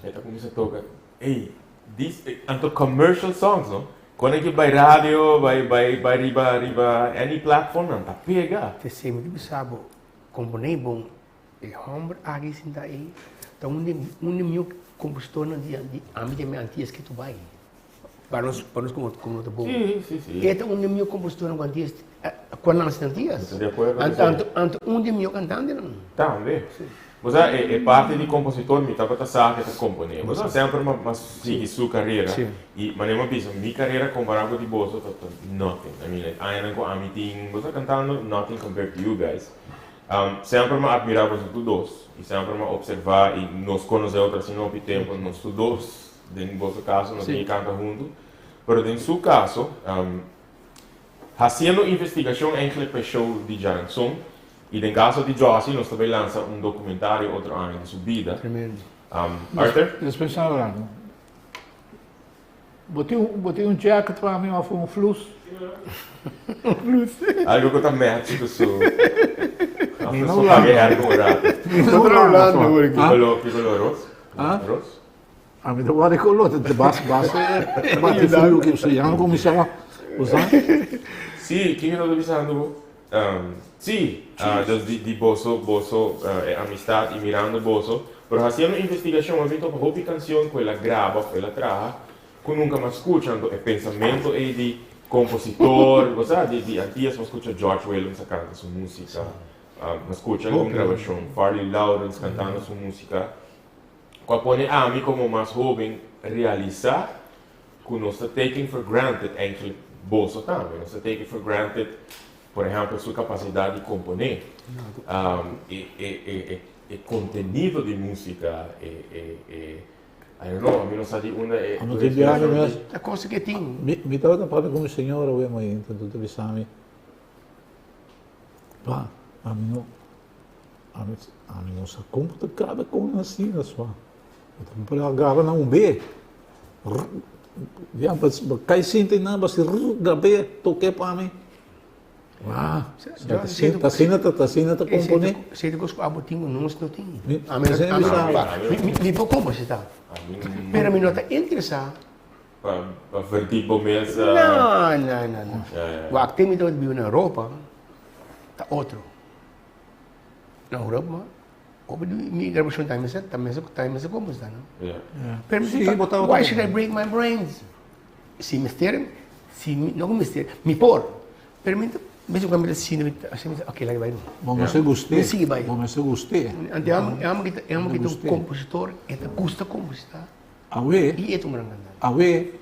e ta kuminsá toka. Ey, dis, anto commercial songs no. Kon e ke bai radio, bai bai bai riba riba any platform nan ta pega. P'esei mi ta bisa bo, komponé bon. E hòmber aki sinta ei ta un di un di mihó kompositornan di di ami di mi antias ke tu bai. Pa nos pa nos komo komo no ta bon. Sí, sí, sí. E ta un di mihó kompositornan ku antias ku a nanse na antias. Mi ta di akuerdo ku Anto esei. anto anto un di e mihó kantantenan. Tambe. Bo sa e e parti di kompositor mi tabata sa ke ta komponé. Bo sa semper mi a sigui su karera i manera mi a bisa mi karera kompará ku di boso ta ta nothing. I mean like añanan ku ami tin bo sa kantando nothing compared to you guys. Semper mi a admirá boso tur dos i semper mi a observá i nos konosé otro asina hopi tempu, nos tur dos den boso kaso nos tin kanta huntu, pero den su kaso hasiendo investigashon enkele pa e show di Jaranson i den kaso di Jossy nos ta bai lansa un dokumentario otro aña di su bida. Arthur? Despues nan hablando. Bo tin bo tin un jacket pa mi of un flus? Flus. Algo ku ta match ku su. Mi no Hulanda. Algo un rato. Mi no Hulanda hoor ki kolor ki kolor ros? Ros? A mi ta wak di kolor te bas bas bati friu ki si ya no kuminsá usa. Si, kiko ta bisando bo? Si, dus di boso boso e amistad y mirando boso, pero haciendo investigacion a bin topa hopi cancion cu el a graba of el a traha cu nunca mas scucha, anto e pensamento ey di compositor, bo sa, di Antillas mas scucha George Willems a canta su musica, mas scucha algun grabacion, Farley Lourens cantando su musica, cu a pone ami como mas hoben realisa cu nos ta taking for granted, eigenlijk boso tambe, nos ta taking for granted, por ehempel, su capacidad di compone, e, e, e, e contenido di musica, e, e, e, I don't know, ami no sa di unda e. Ando tin biaha mes. Ta cosa ke tin. Mi, mi tabata papia cu mi señora awe mainta, enton ta bisa mi, Pa, ami no, ami, ami no sa con bo ta graba con asina, sua. Bo ta por graba na un be. Ya, bo kai sinta i nan, bo hasi rrr, grab'é, tok'é pa mi. Wah, ta asina ta, ta asina ta komponé. Esei ta kos ku abo tin ku nos no tin. Mi Mi por kompositá, pero mi no ta interesá. Pa vertí bo mes. No, no, no, no. Wak te mi tabata biba na Europa, ta otro. Na Europa, Hopi di mi grabashon ta mester ta mester ta mester kompositá no. Pero mi Sí, bo tabata why should I break my brains? Si mester, si mi no ku mester, mi por. Pero mi ta bes ku mi ta sinti mi ta asina mi ta okay laga bai no. Bo mester gust'é. Mi sigui bai. Bo mester gust'é. Anto e amo e amo ki ta e amo ki ta un kompositor e ta gusta kompositá. Awe. I e ta un gran kantante. Awe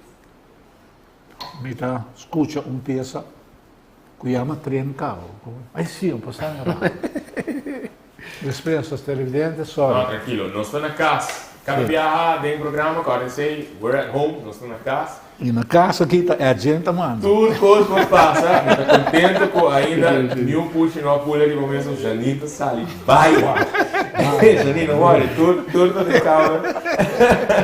mi ta skucha un piesa Ku yama tren cabo. Ay si, un pasá en rato. Dispensas, televidente, sorry. No, trankilo. Nos ta na kas. Kada biaha den programa ku Arden say, we're at home, nos ta na kas. I na kas aki ta Edjean ta manda. Tur kos por pasa. Mi ta kontento ku ainda niun pushi no a pula riba mesa. Janine ta sali bai. Janine, no worry. Tur tur ta den kamer.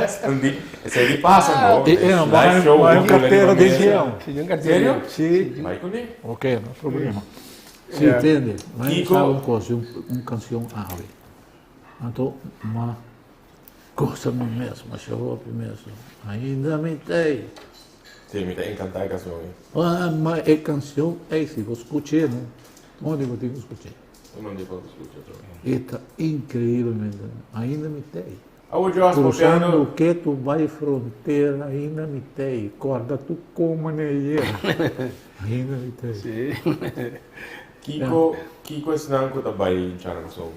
Escondi. Esei di pasa no. E e no Live show bai bo un pula cartera riba di mesa. Jean. Si un cartera. Serio? Si. Bai kuné. Ok, no problema. Si, tende, mi Kiko- sa un cos, un, un cancion awe. Anto, ma goza mi mes, masha hopi mes. Ainda mi t'ei. Si, mi ta encanta e cancion ei. Ah, ma e cancion ei, si bo scuch'é, no? Unda bo tin cu scuch'é? Unda bo tin cu scuch'é? E ta increiblemente, ainda mi t'ei. Awor Joas Cruzando papiando. ketu bai frontera ainda mi tei corda tu como ne yera ainda mi tei. Kiko kiko esnan ku ta bai Charanzon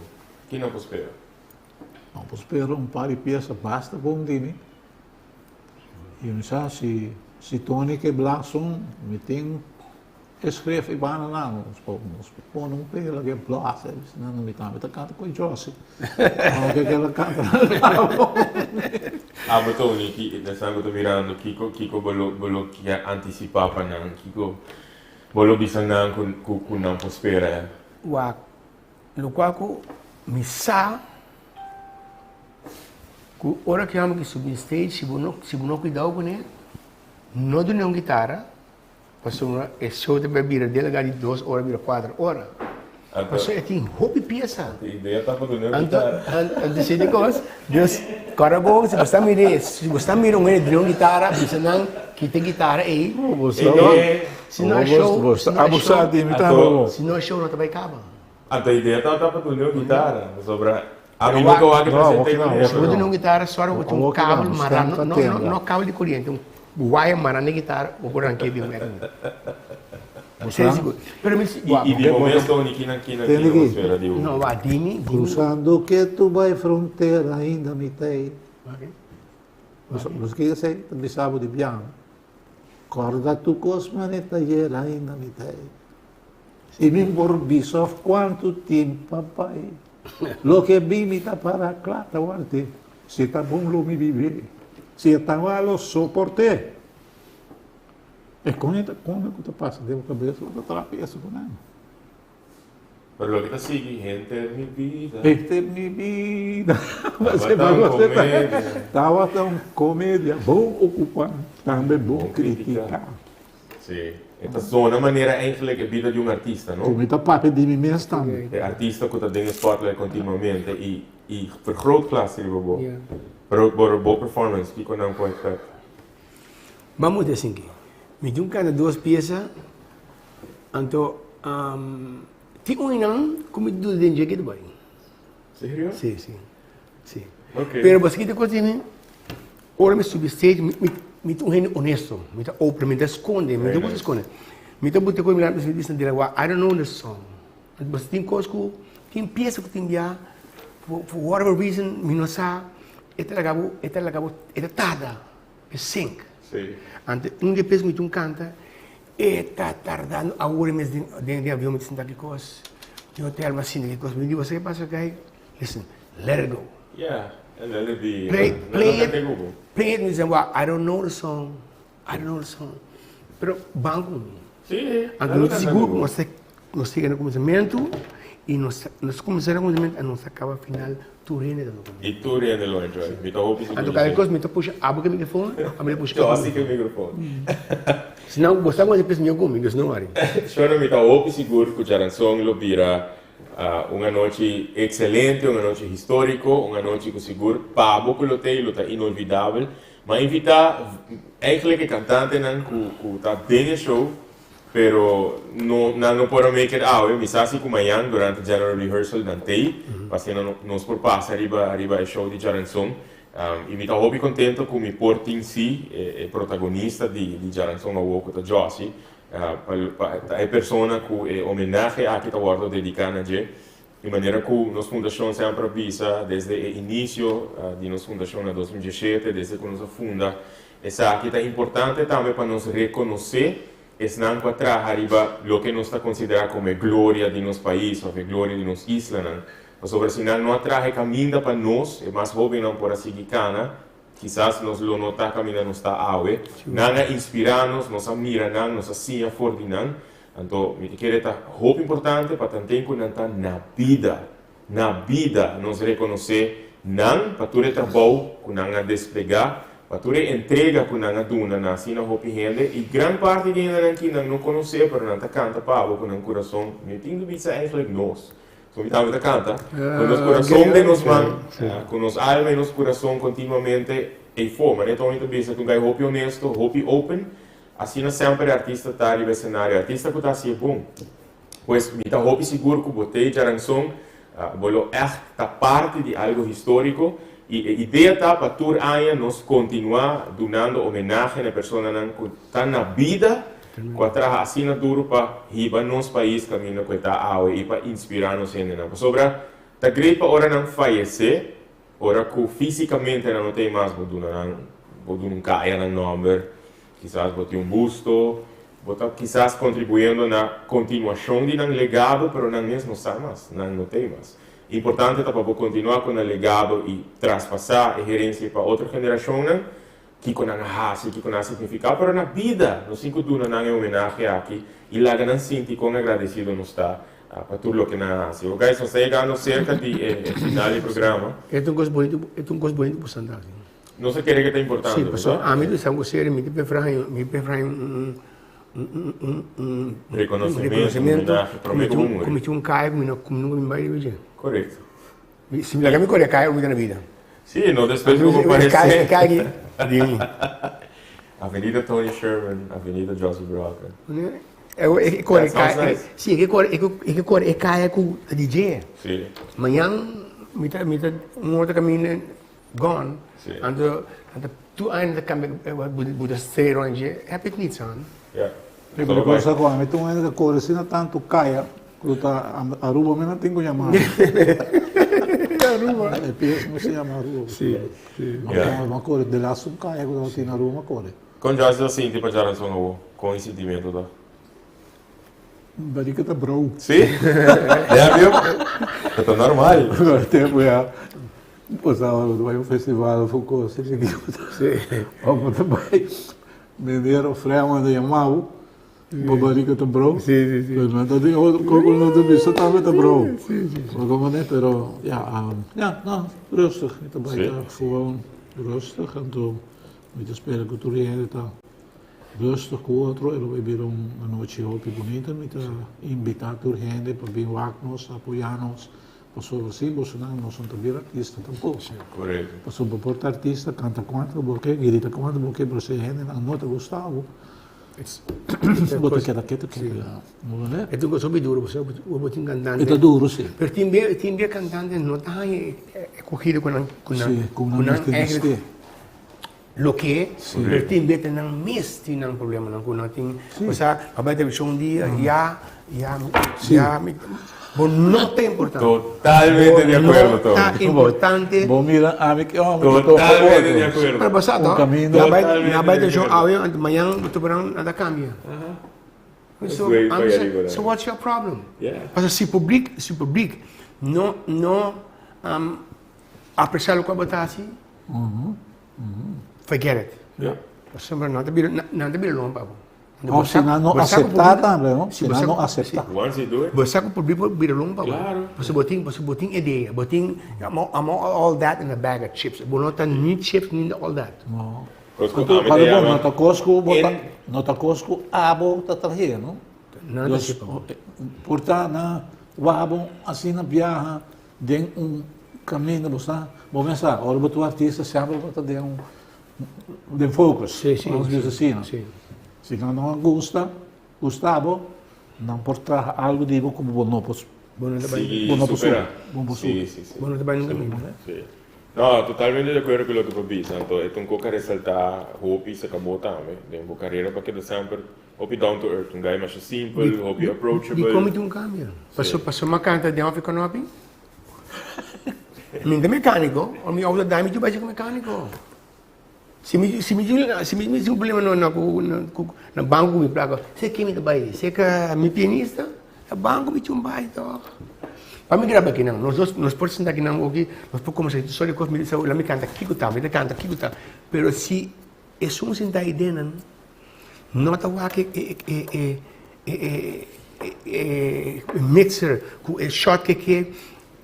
ki nan por spera? Nan por spera un par di piesa basta bon di mi i mi sa si. Si Tony ke blas un, mi tin e schrift i banda nan. Nos por nos por pone un pela ke blas e bisa nan mi tambe ta kanta ku e Jossy. Aunke ke el a kanta na labo. Abo Tony ki esnan ku ta mirando kiko kiko bo lo bo lo kier antisipá pa nan? Kiko bo lo bisa nan ku ku ku nan por spera? Wak, lokual ku mi sa Ku ora ki hòmber ki subi stage si bo no si bo no kuidou kuné no dun'é un gitara pasobra e show ta bai bira den lugar di dos ora bira kuater ora pasobra e tin hopi piesa anto si di kos dus kòrda bon si bo sta mir'é si bo sta mira un hende dun'é un gitara bisa nan kita e gitara ei si no e show si no e show no ta bai kaba. Anto idea tabata pa dun'é un gitara pasobra Ami nunca wak e presente ku mi. Si bo tene un gitara sòru bo tin un kabel mará, no no no kabel di koriente, un waya mará na e gitara bo por ranké bin wèk. Bo sa sigur. Pero mi si I di momento Tony kinan kinan kinan bo spera di un. No wak dimi dimi. Cruzando ke tu bai frontera ainda mi t'ei. Nos ke esei ta bisa bo di biaha. Kòrda tur kos manera ayer ainda mi t'ei. Si mi por bisa of cuanto tempo a bay. Loke bin mi ta para cla ta ward'é. Si ta bon lo mi bib'é. Si e ta malo soport'é. E con e ta con cu ta pasa den bo cabes lo ta traha peso cu nan. Pero loke ta sigui henter mi bida. Henter mi bida. Tabata un comedia. Tabata un comedia. Bon ocupa tambe bon critica. Sí, e ta zona manera eigenlijk e bida di un artista, no? Ku mi ta papia di mi mes tambe. E artista ku ta den e spotlight kontinuamente i i vergrootglas riba bo. Pero bo bo performance, kiko nan por expect? Ban muta esaki. Mi tin un kanta dos piesa, anto tin un nan ku mi duda den dje ke ta bai. Serio? Sí, sí. Sí. Ok. Pero bo sa kiko ta mi? Ora mi subi stage, mi, mi, mi ta un hende honesto. Mi ta open, mi ta sconde, mi ta gusta sconde. Mi ta buta cu mi mi bisa dile, wa, I don't know the song. Bo tin cos cu, tin pieza cu tin bia, for, for whatever reason, mi no sa, e ta laga bo, e ta laga bo, e ta tarda, e sink. Sí. Ante un di e pieza cu mi tin canta, e ta tardando, awor mes den, den, den avion mi ta sinta ki cos, den hotel mi a sinta ki cos, mi di, bo sa ke pasa guy? Listen, let it go. Yeah, and let it be. Play, play it, play it, mi dicen, well, I don't know the song, I don't know the song. Pero ban cu mi. Sí. Anto nos ta sigur cu nos ta, nos ta yega na cuminsamentu y nos, nos cuminsa na cuminsamentu y nos ta caba final, tur hende ta toca. Y tur hende lo enjoy. Mi ta hopi sigur. Anto cada cos mi ta pusha abo cu e microfoon, abo mi ta pusha. Yo así cu e microfoon. Si no, bo sa cu e mio cu mi, dus no worry. Shona, mi ta hopi sigur cu Charanzon lo bira Un anochi excelente, un anochi historico, un anochi cu sigur pa bo cu lo tey lo ta inolvidabel. M'a invita eigenlijk e cantantenan cu cu ta den e show, pero no nan no por a make it awe. Mi sa si cu mañan durante general rehearsal nan tey, pa asina nos por pasa riba riba e show di Djaranson. Y mi ta hopi contento cu mi por tin si e protagonista di di Djaranson awo cu ta Jossy. Pa ta e persona ku e homenahe aki ta wòrdu dediká na dje. Di manera ku nos fundashon semper a bisa desde e inisio di nos fundashon na 2017, desde ku nos a funda esaki, ta importante tambe pa nos rekonosé esnan ku a traha riba loke nos ta konsiderá komo e gloria di nos pais òf e gloria di nos islanan. Pasobra si nan no a traha e kaminda pa nos, e mas hóbennan por a sigui kana, Kisas nos lo no ta kaminda nos ta awe. Nan a inspirá nos, nos a mira nan, nos a siña for di nan. Anto, mi ta kere ta hopi importante pa tanten ku nan ta na bida, na bida nos rekonosé nan pa tur e trabou ku nan a desplegá, pa tur e entrega ku nan a duna na asina hopi hende. I gran parti di hendenan ki nan no konosé, pero nan ta kanta pa abo ku nan kurason. Mi tin di bisa eigenlijk nos. So mi tambe ta canta cu nos curason den nos man, cu nos alma y nos curason continuamente eyfo. Manera Tony ta bisa cu un guy hopi honesto, hopi open, asina semper e artista ta riba escenario. E artista cu ta haci e bon. Pues mi ta hopi sigur cu bo t'ey djaranson, bo lo echt ta parti di algo historico y e idea ta pa tur aña nos continua dunando homenahe na e personanan cu ta na bida Ku a traha asina duru pa hiba nos pais kaminda ku e ta awe i pa inspirá nos hendenan. Pasobra ta great pa ora nan fayesé, ora ku físikamente nan no ta ei mas, bo duna nan, bo duna un kaya nan nòmber. Kisas bo tin un busto, bo ta kisas kontribuyendo na kontinuashon di nan legado, pero nan mes no sa mas, nan no tei mas. Importante ta pa bo kontinuá ku nan legado i traspasá e herensia pa otro generashonnan, kiko nan a hasi, kiko nan a signifiká, pero na bida nos tin ku duna nan e homenahe aki i laga nan sinti kon agradesido nos ta pa tur loke nan a hasi. Guys, nos ta yegando serka di e final di e programa. E ta un kos bonito, e ta un kos bonito ku Santa hasi. Nos a kere ke ta importante, Sí, pasobra ami ta bisa ku serio, mi ta preferá haña, mi preferá haña un un un rekonosementu, promé ku mi muri. Ku mi tin un kaya ku mi no ku mi nunka mi bai riba dje. Korekto. Si mi laga mi kore kaya unda na bida. Sí, no despues ku bo parese. E kaya aki di mi. Avenida Tony Sherman, Avenida Josie Brocker. E kore kaya, si e kore e kore e kaya ku ta di dje. Sí. Mañan mi ta mi ta un otro kaminda gone. Sí. Anto anto tur aña ta kambia bo ta stay rond dje, heb ik niets aan. Ja. Pero cosa cu ami ta un hende ta core asina tanto caya cu ta Aruba mi no tin cu yama. Aruba. E pies mi se yama Aruba. Sí, sí. Ma ma core de laatste un caya cu tabatin Aruba ma core. Con Joyce ta sinti pa djaranson awo? Con e sintimento ta? Barica ta brou. Sí? Nervio? Ta normal. Tempo ya. Pasaba bai un festival of un cos así Sí. Of ta bai meneer of vrouw a yama bo, bo barica ta brou. Sí, sí, sí. Pero nan ta tin otro cos cu nan ta bisa tambe ta brou. Sí, sí, sí. Bo comprende? Pero ya, ya, no, rustig. Mi ta bai ta gewoon rustig. Anto mi ta spera cu tur hende ta rustig cu otro. E lo bai bira un anochi hopi bunita. Mi ta invita tur hende pa bin wak nos, apoya nos. Pasobra sin bosonan nos no ta bira artista tampoco. Correcto. Pasobra bo por ta artista, canta cuanto bo ke, grita cuanto bo ke, pero si e hendenan no ta gusta bo, bo ta keda keto keto ya. Bo wende? E ta un cosa hopi duro, pasobra bo tin cantante. E ta duro, si. Pero tin bia, tin bia cantante no ta haña e cogido cu nan, cu nan, Si, cu nan mester mester. Loke pero tin bete nan mes tin nan problemanan ku nan tin osea a bai televishon un dia ya ya ya mi bo no ta importante Totalmente di acuerdo bo no ta importante Bo mira ami ki homber ki topa Totalmente di otro acuerdo Pero bo sa Un toh camino nan bai nan bai televishon awe anto mañan bo topa nan nan ta kambia so ami sa so what's your problem pasobra si publik si publik no no aprecia loke bo ta hasi Forget it. Ja. Pasobra nan ta bira, nan ta bira lompa bo. No, si nan no acepta tambe, no? Si nan no acepta. Once you do it. Bo sa ku publico por bira lompa bo. Claro. Pasobra bo tin, pasobra bo tin idea, bo tin, I'm all, I'm all that in a bag of chips. Bo no ta ni chips ni all that. No. Kos ku ami ta yama. No ta kos ku bo ta, no ta kos ku abo ta trahe, no? Nan ta chip abo. Por ta na wak bo asina biaha Den un caminda bo sa, bo mes sa, ora bo ta un artista semper bo ta den un, den focus, Sí, sí, vamos bisa sí, asina. sí. Si nan no a gusta, gusta bo, nan por traha algo di bo ku bo no por, Bo no ta bai, Sigui bo no por supera. subi, bo no por Sí, subi. sí, sí. bo no ta bai nunca mismo. Sí. No, totalmente di acuerdo cu loke bo bisa. Anto e ta un coca resalta hopi se cabo tambe den bo carera pa keda semper Hopi down to earth, un guy masha simpel, hopi approachable. Di komi tin un kambio. Paso paso m'a kanta den hofi konopi. Mi ta mekaniko, ora mi outo dai mi tin bai ku mekaniko. Si mi si mi si mi tin un problema na na ku na banko ku mi plaka, se ken mi ta bai? Se ka mi pianista? Na banko mi tin un bai tok. Pa mi graba kinan, nos dos nos por sinta kinan oki, nos por kombersa soli kos, mi ta bisa mi kanta kiko ta, mi ta kanta kiko ta, pero si esun sinta aidenan. No ta wak e mixer ku e shot ke ke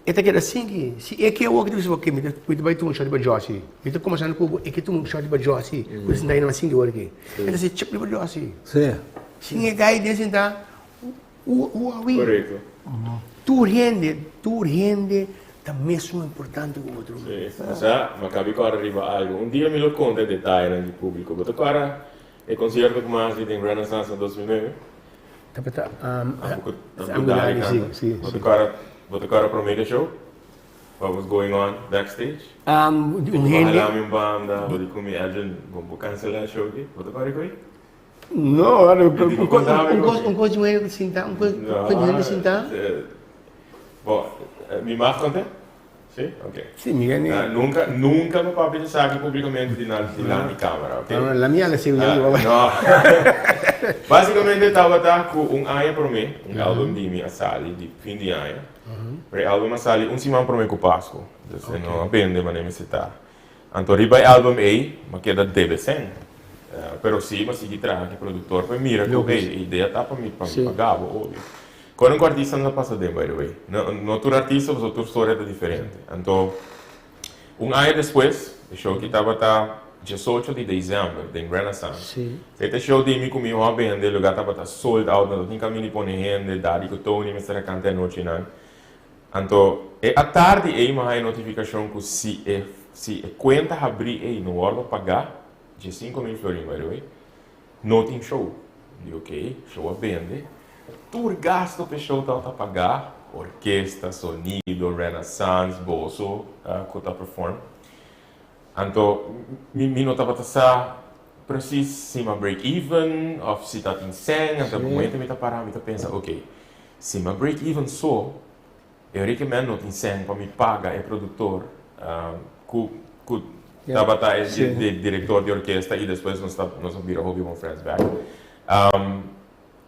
e ta keda sinki. Si e ke awor ki ta bisa oke mi ta bai tuma un shot riba Jossy. Mi ta kuminsando ku bo e ke tuma un shot riba Jossy ku e sinta ei nan sinki awor aki. E ta si chip riba Jossy. Sin e guy den sinta who are we? Tur hende tur hende ta mesun importante ku otro. Sí, osea, mi a kabi kòrda riba algu. Un dia mi lo konta e detayenan di públiko. Bo ta kòrda e konsierto ku mi a hasi den Renaissance na 2009? Tabata Ambu ku Dali kanta. Sí, sí. Bo ta kòrda, bo ta kòrda promé di e show? What was going on backstage? Un Bo hende. hala mi un banda, bo di ku mi, Edjean, bo kanselá e show aki. Bo ta kòrda e koi? No, un kos di un hende ku sinta, un kos di un hende sinta. Bo, mi mag konta? Si? Ok. Si, mi gani. Ah, nunca, nunca mi papia di esaki publicamente dilanti dilanti camera, ok? No, la mia la sigo ya Ah, no. Basicamente tabata cu un aña prome, un album di mi a sali di fin di aña. Pero e album a sali un siman prome cu Pascu. Dus e no a bende manera mi sita. Anto riba e album ey, mi a keda debe cen. Pero si, mi a sigui traha cu e productor pa e mira cu, ey, e idea ta pa mi, pa mi paga bo, obvio. Con un artista no ta pasa den, by the way. No, no tur artista, pasobra tur storia ta diferente. Anto, un aña despues, e show aki tabata diesocho di december den Renaissance. Esei ta e show di mi cu mi hopi hende, e lugar tabata sold out, no tatin caminda di pone hende, Daddy cu Tony mester a canta e anochinan. Anto, e atardi ei mi a haña notificacion cu si e, si e cuenta habri ei no wordo paga, 15,000 florin by the way, No tin show. Di ok, show a bende. Tur gasto p'e show tabata pagá, orkesta, sonido, Renaissance, boso ku ta perform. Anto mi mi no tabata sa precies si m'a break even òf si ta tin sèn. Anto e momento mi ta pará mi ta pensa, ok, si m'a break even so, E ora ki men no tin sèn pa mi paga e produktor ku ku tabata e direktor di orkesta i despues nos ta nos a bira hopi bon friends bek.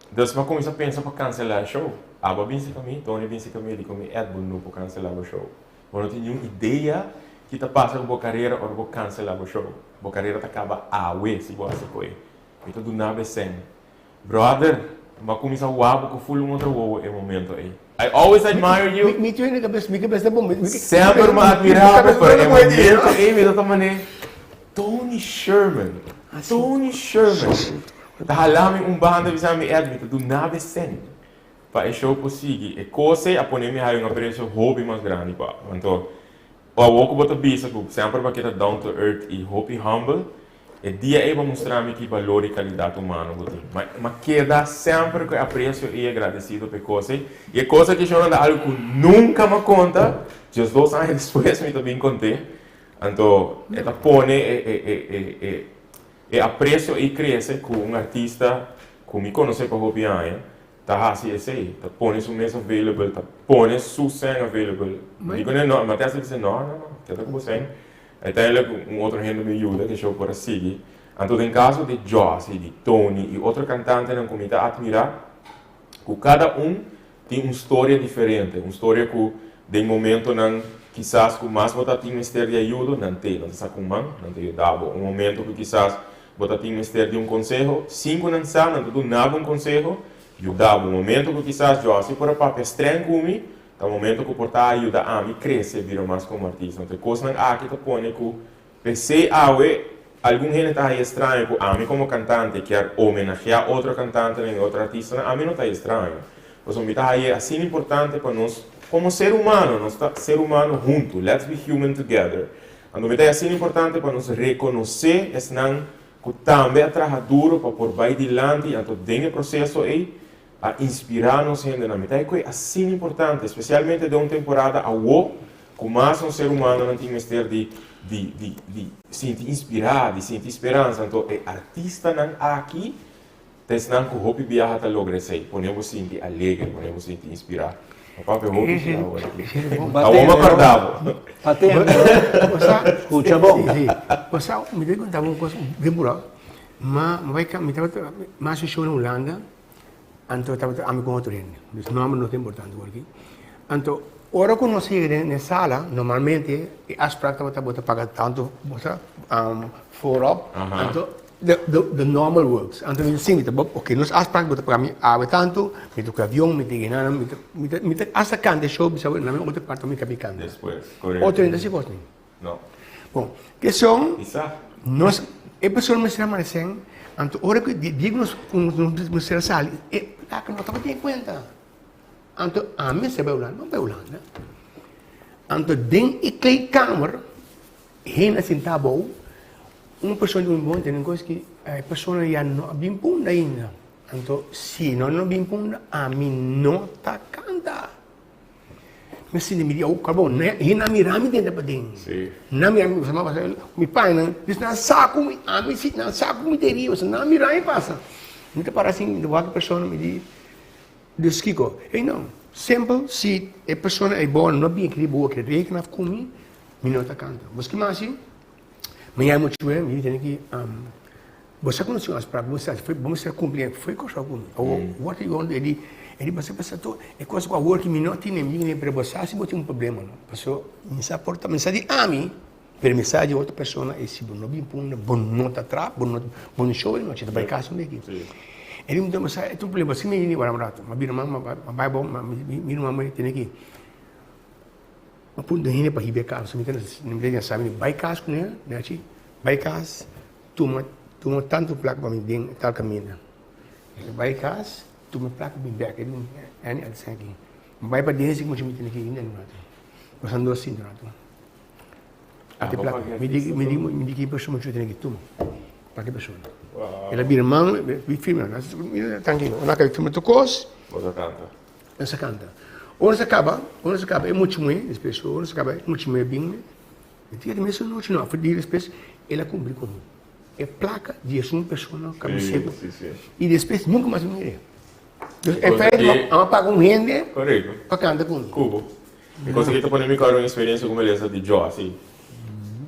Dus mi a kuminsá pensa pa kanselá e show. Abo a bin serka mi, Tony a bin serka mi, a di ku mi, Ed bo no por kanselá bo show. Bo no tin niun idea ki ta pasa ku bo karera ora bo kanselá bo show. Bo karera ta kaba awe si bo hasi koe. Mi ta duna bo e sèn. Brother, m'a cuminsa wak bo cu full un otro wowo e momento ey. I always admire you. Mi mi mi cabes, mi cabes ta bon. Semper m'a admira bo, pero e momento ey mi ta ta mane Tony Sherman, Tony Sherman ta hala mi un banda bisa mi Ed, mi ta duna bo e cent pa e show por sigui. E cos ey a pone mi haya un aprecio hopi mas grandi pa bo. Anto, awor cu bo ta bisa cu semper bo a keda down to earth y hopi humble, E dia ei bo mustra mi ki balor i kalidat humano bo tin. Ma m'a keda semper ku e apresio i agradesido pa e kos ei. I e kos aki shon ta algu ku nunka m'a konta, diesdos aña despues mi ta bin kont'é. Anto e ta pone e e e e e e apresio ei krese ku un artista ku mi konosé pa hopi aña ta hasi esei, ta pone su mes available, ta pone su sèn available. Mi di kuné no, Matias ta bisa no, no, no, keda ku bo sèn. Uiteindelijk un otro hende mi yuda ke show por a sigui. Anto den kaso di Jossy, di Tony i otro kantantenan ku mi ta atmirá, ku kada un tin un storia diferente, un storia ku den momentonan kisas ku mas bo ta tin mester di ayudo, nan t'ei, nan ta sa ku man, nan ta yuda bo. Un momento ku kisas bo ta tin mester di un konseho, sin ku nan sa, nan ta duna bo un konseho, yuda bo. Un momento ku kisas Jossy por a papia streng ku mi, Ta momento ku por ta yuda ami krese bira mas komo artista. Anto e kosnan aki ta pone ku p'esei awe algun hende ta haña estraño ku ami komo kantante kier homenageá otro kantantenan i otro artistanan. Ami no ta haña estraño. Pasobra mi ta haña asina importante pa nos komo ser humano, nos ta ser humano huntu, let's be human together. Anto mi ta haña asina importante pa nos rekonosé esnan ku tambe a traha duro pa por bai dilanti anto den e proseso ei A inspirá nos hendenan. Mi ta e asina importante, especialmente den un temporada awo cu mas nos ser humanonan tin mester di di di di sinti inspirá, di sinti speransa. Anto e artistanan aki ta esnan cu hopi biaha ta logra esey, pone bo sinti alegre, pone bo sinti inspirá. Mi papia hopi si awor aki. Awo mi a corda bo. Scucha bon. Bo sa, mi ta conta bo un cos bien purá. Ma mi bai mi tabata mas show na Hulanda. Anto tabata ami ku otro hende. Dus nòmber no ta importante por aki. Anto ora ku nos yega den e sala, normalmente e afsprak tabata bo ta paga tantu bo sa voorop. Anto the normal works. Anto mi ta sinti bo oke nos afsprak bo ta paga mi awe tantu, mi ta ku avion, mi ta yega nan, mi ta mi ta hasta kanta e show bisa bo na mi otro parti mi ka bin kanta. Otro hende ta hasi kos ni. No. Bon, keson, Isa. nos, e persona mester a marecen, anto ora ku di dia ku nos ku nos mester a sali, e plaka no tabatin e kuenta. Anto ami mester bai Hulanda, no bai Hulanda. Anto den e kleedkamer, hende a sinta abou, un persona di un bon tene kos ki e persona ya no a bin punda ainda. Anto si no no bin punda, ami no ta kanta. Mi sinti mi di oh carbon ne hi nan mira mi denter paden. Sí. Nan mira mi pasobra mi mi pañanan dis nan sa ku mi ami si nan sa ku mi ta herido pasobra nan mira mi pasa. Mi ta para asin mi ta wak e persona mi di dus kiko? Ey no. Simpel, si e persona ei bo no bin riba bo ke reken af ku mi, mi no ta kanta. Bo skiba hasi? Mi yama muchu, mi tene ki Bo sa konosé un afsprak, bo sa bo mester kumpli e foi kòrsou ku mi. Awor, what are you gonna do? E di, e di basa basa tur e kos ku awor ki mi no tene, mi tene, pero bo sa si bo tin un problema no. Paso mi sa por ta, mi sa di ami, pero mi sa di otro persona e si bo no bin punda, bo no ta traha, bo no, bo no show e nochi, ta bai kas un beki. E di mi bo sa e ta un problema, si mi bini wara un rato, mi a bira man, mi a bai abou, mi ruman mi tene ki. Mi punta hende pa hiba e kas, mi ta mi ta sa mi bai kas kuné, mi a haci, bai kas. Tuma tuma tantu plaka pa mi den tal kaminda. Mi ta bai kas, tuma plaka bin bek. E di mi, Anny a disa aki. Mi bai paden si mucha mi tene ki hinda un ratu. Nos a dos sinta un ratu. Ate plaka. Mi di mi di mi di ki persona mucha tene ki tuma. Pa ki persona. El a bira man, mi firma. Trankilo. Ora a firma tur kos. Bo ta kanta. Nos a kanta. Ora nos a kaba, ora nos a kaba e mucha muhé, despues ora nos a kaba e mucha muhé bin. E dia di mesun nochi no, di despues el a cumpli cu mi. E placa di esun persona cu a mi sego. Y despues nunca mas mi mir'é. Dus en feite mi a paga un hende pa canta cu mi. Cubo. E cosa aki ta pone mi corda un experiencia cu mi lesa di Jossy.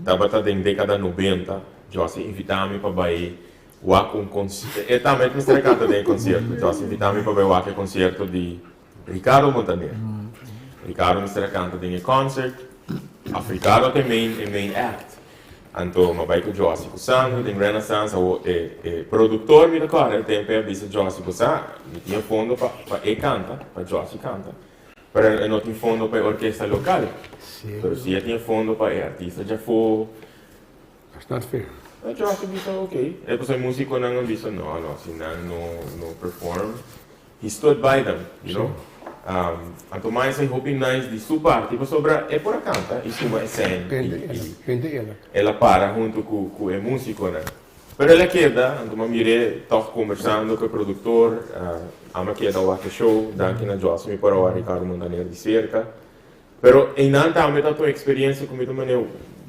Tabata den decada nobenta, Jossy invita mi pa bay wak un concierto. E tambe mester a canta den e concierto. Jossy invita mi pa bay wak e concierto di Ricardo Montaner. Ricardo mester a canta den e concert. Of Ricardo ta e main e main act. Anto m'a bai cu Jossy cu Sandro den Renaissance. Awo e e productor mi ta corda e tempo ei a bisa Jossy bo sa mi tin e fondo pa pa e canta, pa Jossy canta. Pero e no tin fondo pa e orkesta local. Pero si e tin e fondo pa e artista djafó. That's not fair. E Jossy bisa ok. E pasobra e musiconan a bisa no no si nan no no perform. He stood by them, you know. Anto mas esei hopi nice di su parti pasobra e por a canta y suma e sèn y el a para hunto cu cu e musiconan. Pero el a keda, anto m'a mir'é tog conversando cu e productor, amo a keda wak e show, danki na Joss mi por a wak Ricardo Montaner di cerca. Pero einan tambe ta un experiencia cu mi ta manera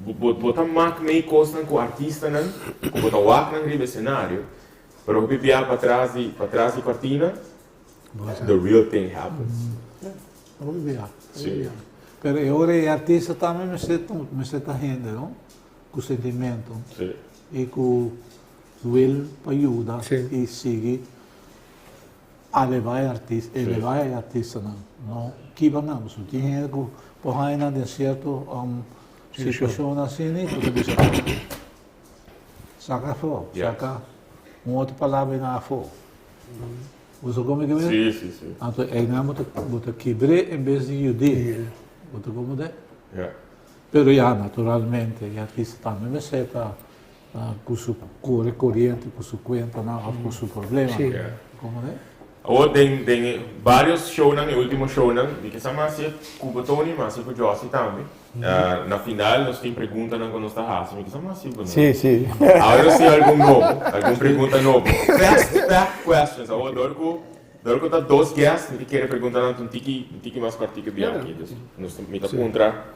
bo bo ta mak mei cosnan cu artistanan cu bo ta wak nan riba escenario. Pero hopi bia patras di patras di cortina, the real thing happens. Hopi bia, hopi bia. Pero e ora e artista tambe mester mester ta hende, no? Cu sentimento. Si. Y cu wil pa yuda y sigui eleva e artista, eleva e artistanan, no kiba nan. Pasobra tin hende cu por haña nan den cierto situacion asina cu ta bisa. Saca afó, saca un otro palabra einan afó. Bo sa como ke mira? Sí, sí, sí. Anto einan bo ta, bo ta kibr'é en bes di yud'é. Bo ta como de? Ja. Pero ya, naturalmente, e artista tambe mester ta cu su core coriente, cu su cuentanan of cu su problemanan. Sí. Como de? Awor den den e varios shownan, e ultimo shownan, mi ke sa mas si e cu bo Tony, mas si cu Jossy tambe. Na final nos tin preguntanan ku nos ta hasi. Mi ke sa mas si bo no. Sí, sí. Awor nos tin algun nobo, algun pregunta nobo. Fast, fast questions. Awor dor ku dor ku ta dos guest mi ta kere preguntanan ta un tiki un tiki mas kòrtiku di aki. Dus nos mi ta puntra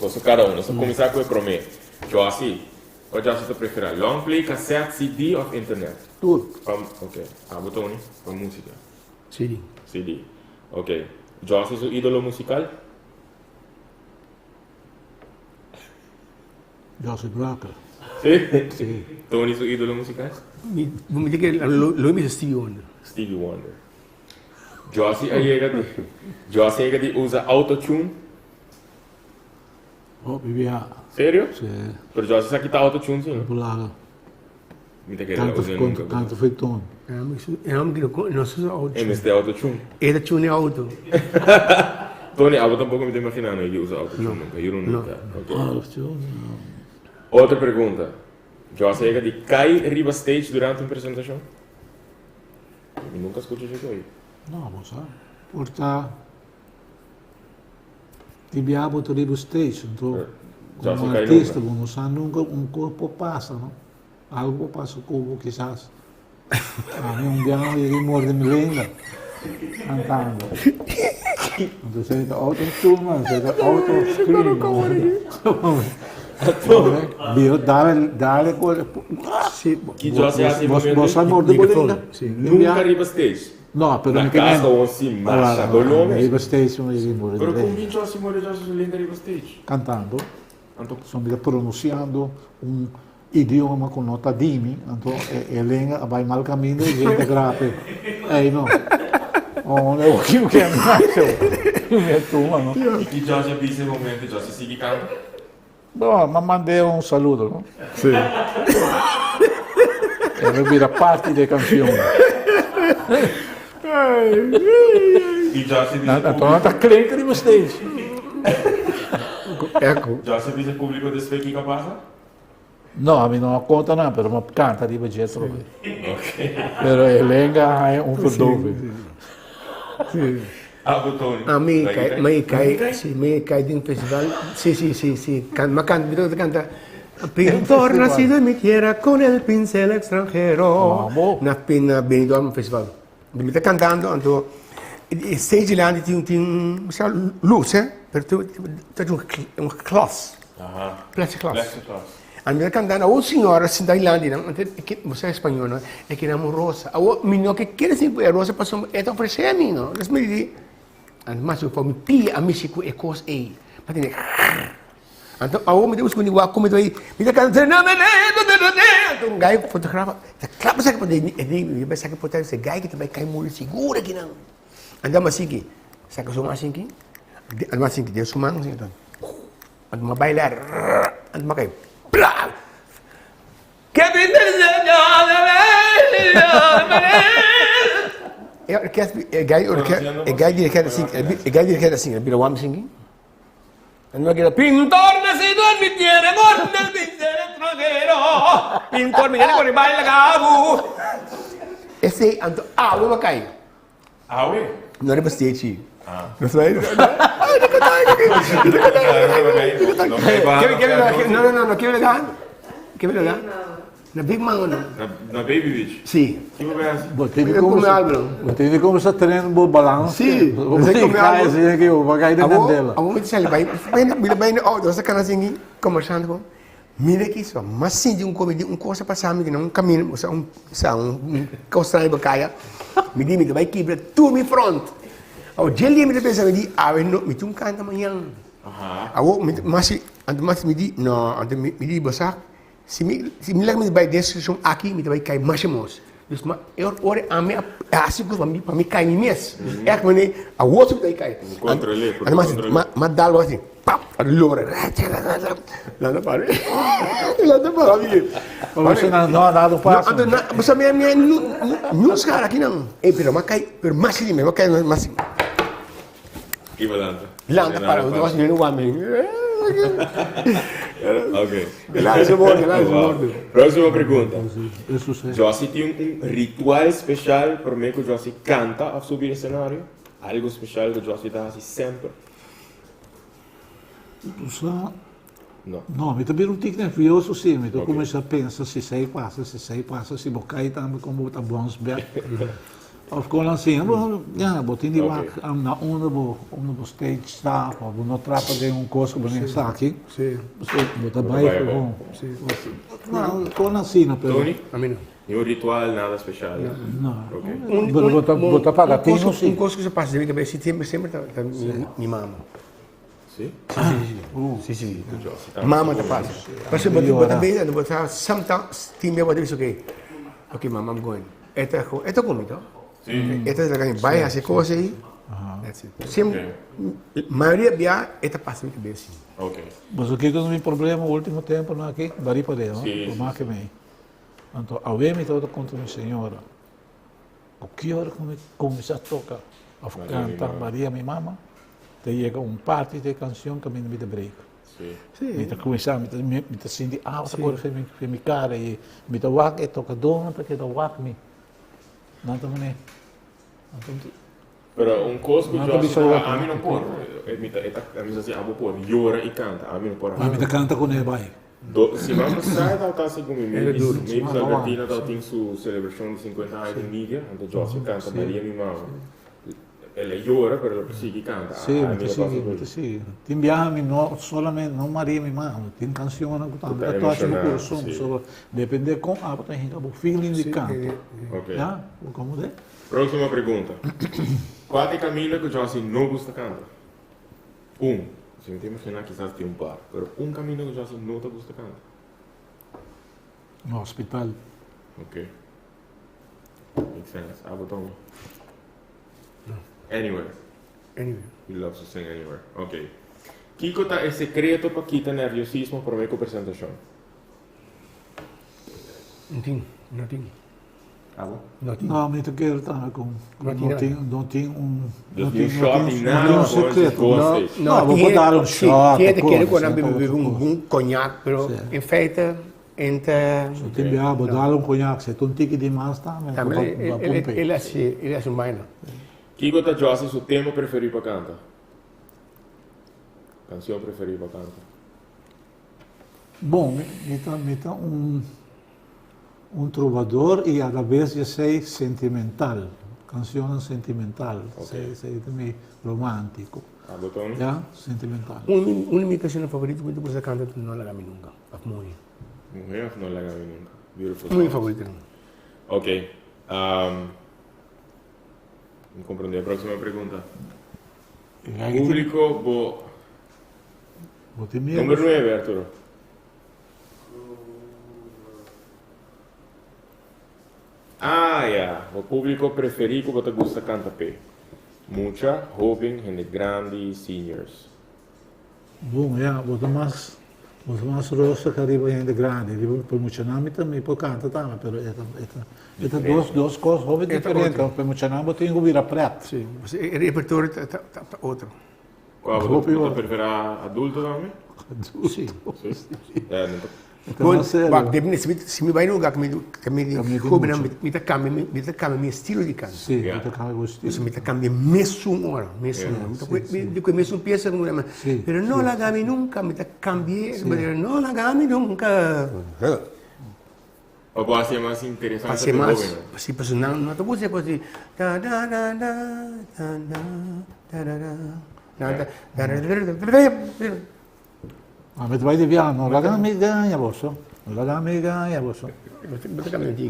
boso kada un. Nos ta kuminsá ku e promé. Jossy, kua Jossy ta preferá? Long play, cassette, CD òf internet? Tur. Pa, ok. Abo Tony, pa músika? CD. CD. Ok. Jossy su ídolo musikal? José Braca. Sí? Sí. Tony su ídolo musical? Mi, mi di que lo, lo mi Stevie Wonder. Stevie Wonder. José a yega di, José a yega di usa autotune? Oh, bibia. Serio? Sí. Pero José sa kita autotune, sí, no? Populaga. Mi ta kere la usa nunca. Canto foi Tony. E hombre que no se usa autotune. E mester autotune. E ta tune auto. Tony, abo tampoco mi ta imagina no e usa autotune nunca. Yo nunca. No. Autotune, no. Otro pregunta. Joss a yega di cay riba stage durante un presentacion? Mi nunca scucha esaki oye. No, bo sa. Por ta Tin biaha bo ta riba stage, anto como artista bo no sa nunca un cos por pasa, no? Algo por pasa cu bo kisas. Ami un biaha mi yega y morde mi lenga cantando. Anto esey ta auto tune man, esey ta auto screen. Bira dale dale cu Ki Jossy haci momento? Bo sa morde bo lenga? Nunca riba stage. No, pero Na mi ke cas men. awor si masha doló mes. Riba stage mi di muri Pero den. con bin Jossy muri Jossy su linda riba stage? Cantando. Anto. So mi ta pronunciando un idioma cu no ta di mi, anto e lenga a bay mal caminda y gente grape. Ey no. Oh, no kico ke mi haci. Mi a tuma no. Y ki Jossy a bisa e momento Jossy sigui canta? Bo, m'a mand'é un saludo, no? Sí. E lo bira parti di e canción. Y Jossy bisa Anto público. nan ta klinka riba stage. Echo. Jossy bisa público despues kiko a pasa? No, ami no a konta nan, pero m'a kanta riba dje trobe. Pero e lenga a haña un verdoving. Sí. Abo Tony. Ami kai, mi kai, si, mi kai den festival, si, si, si, si, kan, m'a kanta, mi tabata kanta, Pintor nacido en mi tierra con el pincel extranjero. Abo. Na na Benidorm festival. Mi ta kantando, anto e stage dilanti tin tin un, sa luz, eh, pero ta un un glas, plastic glas. Plastic glas. Anto mi ta kantando, awor un señora sinta dilanti nan, anto e ke, bo sa español no, e keda amorosa. Awor mi no ke kere sin ku e rosa pasobra e ta ofresé mi no. Entonces mi di, anto mas mi for mi pia a mishi ku e kos ei, mi a tene krrr. Anto awor mi ta buska un wak ku mi ta bai, mi ta kanta anto un gai fotografa ta klap esaki pa den e di mi bai saka potret e gai ki ta bai kai muri sigur akinan. Anto a sigui saka su man asinki, a asinki den su man asinki anto mi a baila anto mi a kai bla. E orkest, e gai orkest, e gai dirigente asinki, e gai dirigente asinki, a bira wam asinki. En mi keda, Pintor nacido en mi tierra con el pincel extranjero, pintor mi tiene con baila gabu. Esei anto awe bo kai. Awe? No riba stage. Ah. No sai. No, no, no, no, ke bela? Ke bela? Na Big Man o no? Na Baby Beach? Si. Kiko bo hasi? Bo tin di Bo kuminsá, come algo. bo tin di kuminsá train bo balans. Si, Bo bo tin come kai algo. asina ki bo kai den Abo, candela. abo mi ta sali bai, bai na, mi bai na auto, nos ta kana asina, conversando con, mira ki so, mas sinti un comedi, un cosa pasa mi, na un camino, osea un, osea un cos trae bo caya, mi di mi ta bai kibra tur mi front. Abo dje dia mi ta pensa, mi di, awe no, mi tin un canta mañan. Abo, mi ta, mas si, anto mas mi di, no, anto mi di, bo sa, Si mi si mi laga mi bai den situacion aki mi ta bai cay masha mos. Dus ma e ora ami a haci cos pa mi pa mi cay mi mes. Echt mane awor si mi ta bai cay. Controle, por Ademas controle. ma ma dal wak asi pap a lora lanta para lanta para mi. Como si nan no a dado paso. Anto na bo sa mi mi niun scara aki nan. Ey pero mi a cay pero mas si mi a cay mas. Iba lanta. Lanta para, bo ta wak mi. Ok. Laat morto, laat morto. Próxima pregunta. Eso sí. Jossy tin un ritual special promé ku Jossy kanta òf subi escenario? Algo special ku Jossy ta hasi semper? Sa, No. no, mi ta bira un tik nervioso sí. Mi ta kuminsá pensa si esei pasa, si esei pasa, si bo kai tambe kon bo ta bounce back. Of kon asina, bo, ya, bo tin di wak na unda bo, unda bo stage ta, pa bo no trapa den un kos ku bo no esaki. Sí. Bo ta bai gewoon. Sí. No, kon asina, pero. Tony? A mi no. Ni un ritual, nada special? No. Ok. Pero bo ta, bo ta paga tino sí. Un kos ku se pasa den mi kabes semper, semper ta mi mama. Sí? Sí, sí, sí. Mama ta pasa. Pasobra bo ta bira, bo ta sometimes tin bia bo ta bisa ok, ok mama I'm going. E ta e ta ku mi to. E ta laga mi bai hasi kos ei. That's it. Siempre, mayoria bia e ta pasa mi kabes si. Ok. Boso kiko ta mi problema ultimo temponan aki? Bari pa deo, por mas ke mi. Anto awe mi tabata konta mi señora. Ku ki ora ku mi kuminsá toka òf kanta Maria mi mama, ta yega un parti di e kanshon kaminda mi ta break. Mi ta kuminsá, mi ta mi ta sinti awa ta kore for mi kara i mi ta wak e tokadónan ta keda wak mi. Nan ta manera, nan ta Pero un kos ku Nan ta Josh bisa ta, wak. ami no por. Mi ta, e ta, mi sa si abo por yora i kanta, ami no por. Ma mi ta kanta kuné bai. Do, siman pasá e tabata hasi ku mi Era Mavis, duro. Mavis Albertina tabatin su selebrashon di 50 aña di Nidia, anto Josh a kanta Maria mi mama. El a yora, pero el a sigui canta. Sí, mi ta sigui, mi ta sigui. Tin biaha mi no solamente, no Maria mi mama, tin cancionnan cu tambe ta toca mi curason. So, depende con abo ta hinca bo feeling di canto. Ya, bo como de? Próximo pregunta. Cua ta e caminda cu Jossy no gusta canta? Un. Si mi ta imagina kisas tin un par, pero un caminda cu Jossy no ta gusta canta. Na hospital. Ok. Makes sense. Abo Tommy? No. Anywhere. Anywhere. He loves to sing anywhere. Ok. Kiko ta e secreto pa kita nerviosismo prome cu presentacion? No tin, no tin. Abo? No tin. No, mi ta kere tambe cu no tin, no tin un, no no tin, shot no ni nada, tin un secreto. No, No, bo por dar un shot. Tiene te kere cu nan bebe un bon cognac, pero in feite Enta. So tin biaha bo dal un coñac si ta un tiki di mas tambe Tambe el haci el haci un baina. Kiko ta Jossy su tema preferi pa canta? Cancion preferi pa canta? Bon, mi ta mi ta un un trobador y a la vez esey sentimental, cancionnan sentimental, esey ta mi romantico. Abo Tony? Ya, sentimental. Un di mi cancionnan favorito cu mi ta gusta canta ta No Laga Mi Nunca. Of muhe. Muhe of no laga mi nunca. Beautiful Muy songs. favorito nan. Ok. Um, mi comprende. Próxima pregunta. Público bo Bo tin miedo. Número 9, Arturo. Ah, ya. Bo público preferí ku bo ta gusta kanta p'e. Mucha, hóben, hende grandi, seniors. Bon, ya, bo ta mas, bo ta mas rosa ka riba hende grandi. Riba pa muchanan mi ta, mi por kanta tambe, pero e ta, e ta, e ta dos, dos kos hopi diferente. Pa muchanan bo tin ku bira pret. Si, e repertorio ta, ta, ta otro. Kua bo ta, bo ta preferá adulto tambe? Adulto. Si. Si? Ya, no ta. E ta mas serio. Wak, depende, si mi, si mi bai na un lugar ku mi, ku mi di hobennan, mi ta kambia, mi ta kambia mi estilo di kanta. Si, bo ta kambia bo estilo. Mi ta kambia mesun ora, mesun ora. Mi ta kohe, mi ta kohe mesun piesa ku mi, pero no laga mi nunka, mi ta kambi'é, pero no laga mi nunka. Pa bo hasié mas interesante pa e hobennan. Si, pasobra nan no ta gusta e kos di da da da da da da da da nan ta da da da da. Ma mi ta bai di biaha, no laga mi gaña boso, no laga mi gaña boso. Bo ta cambia di.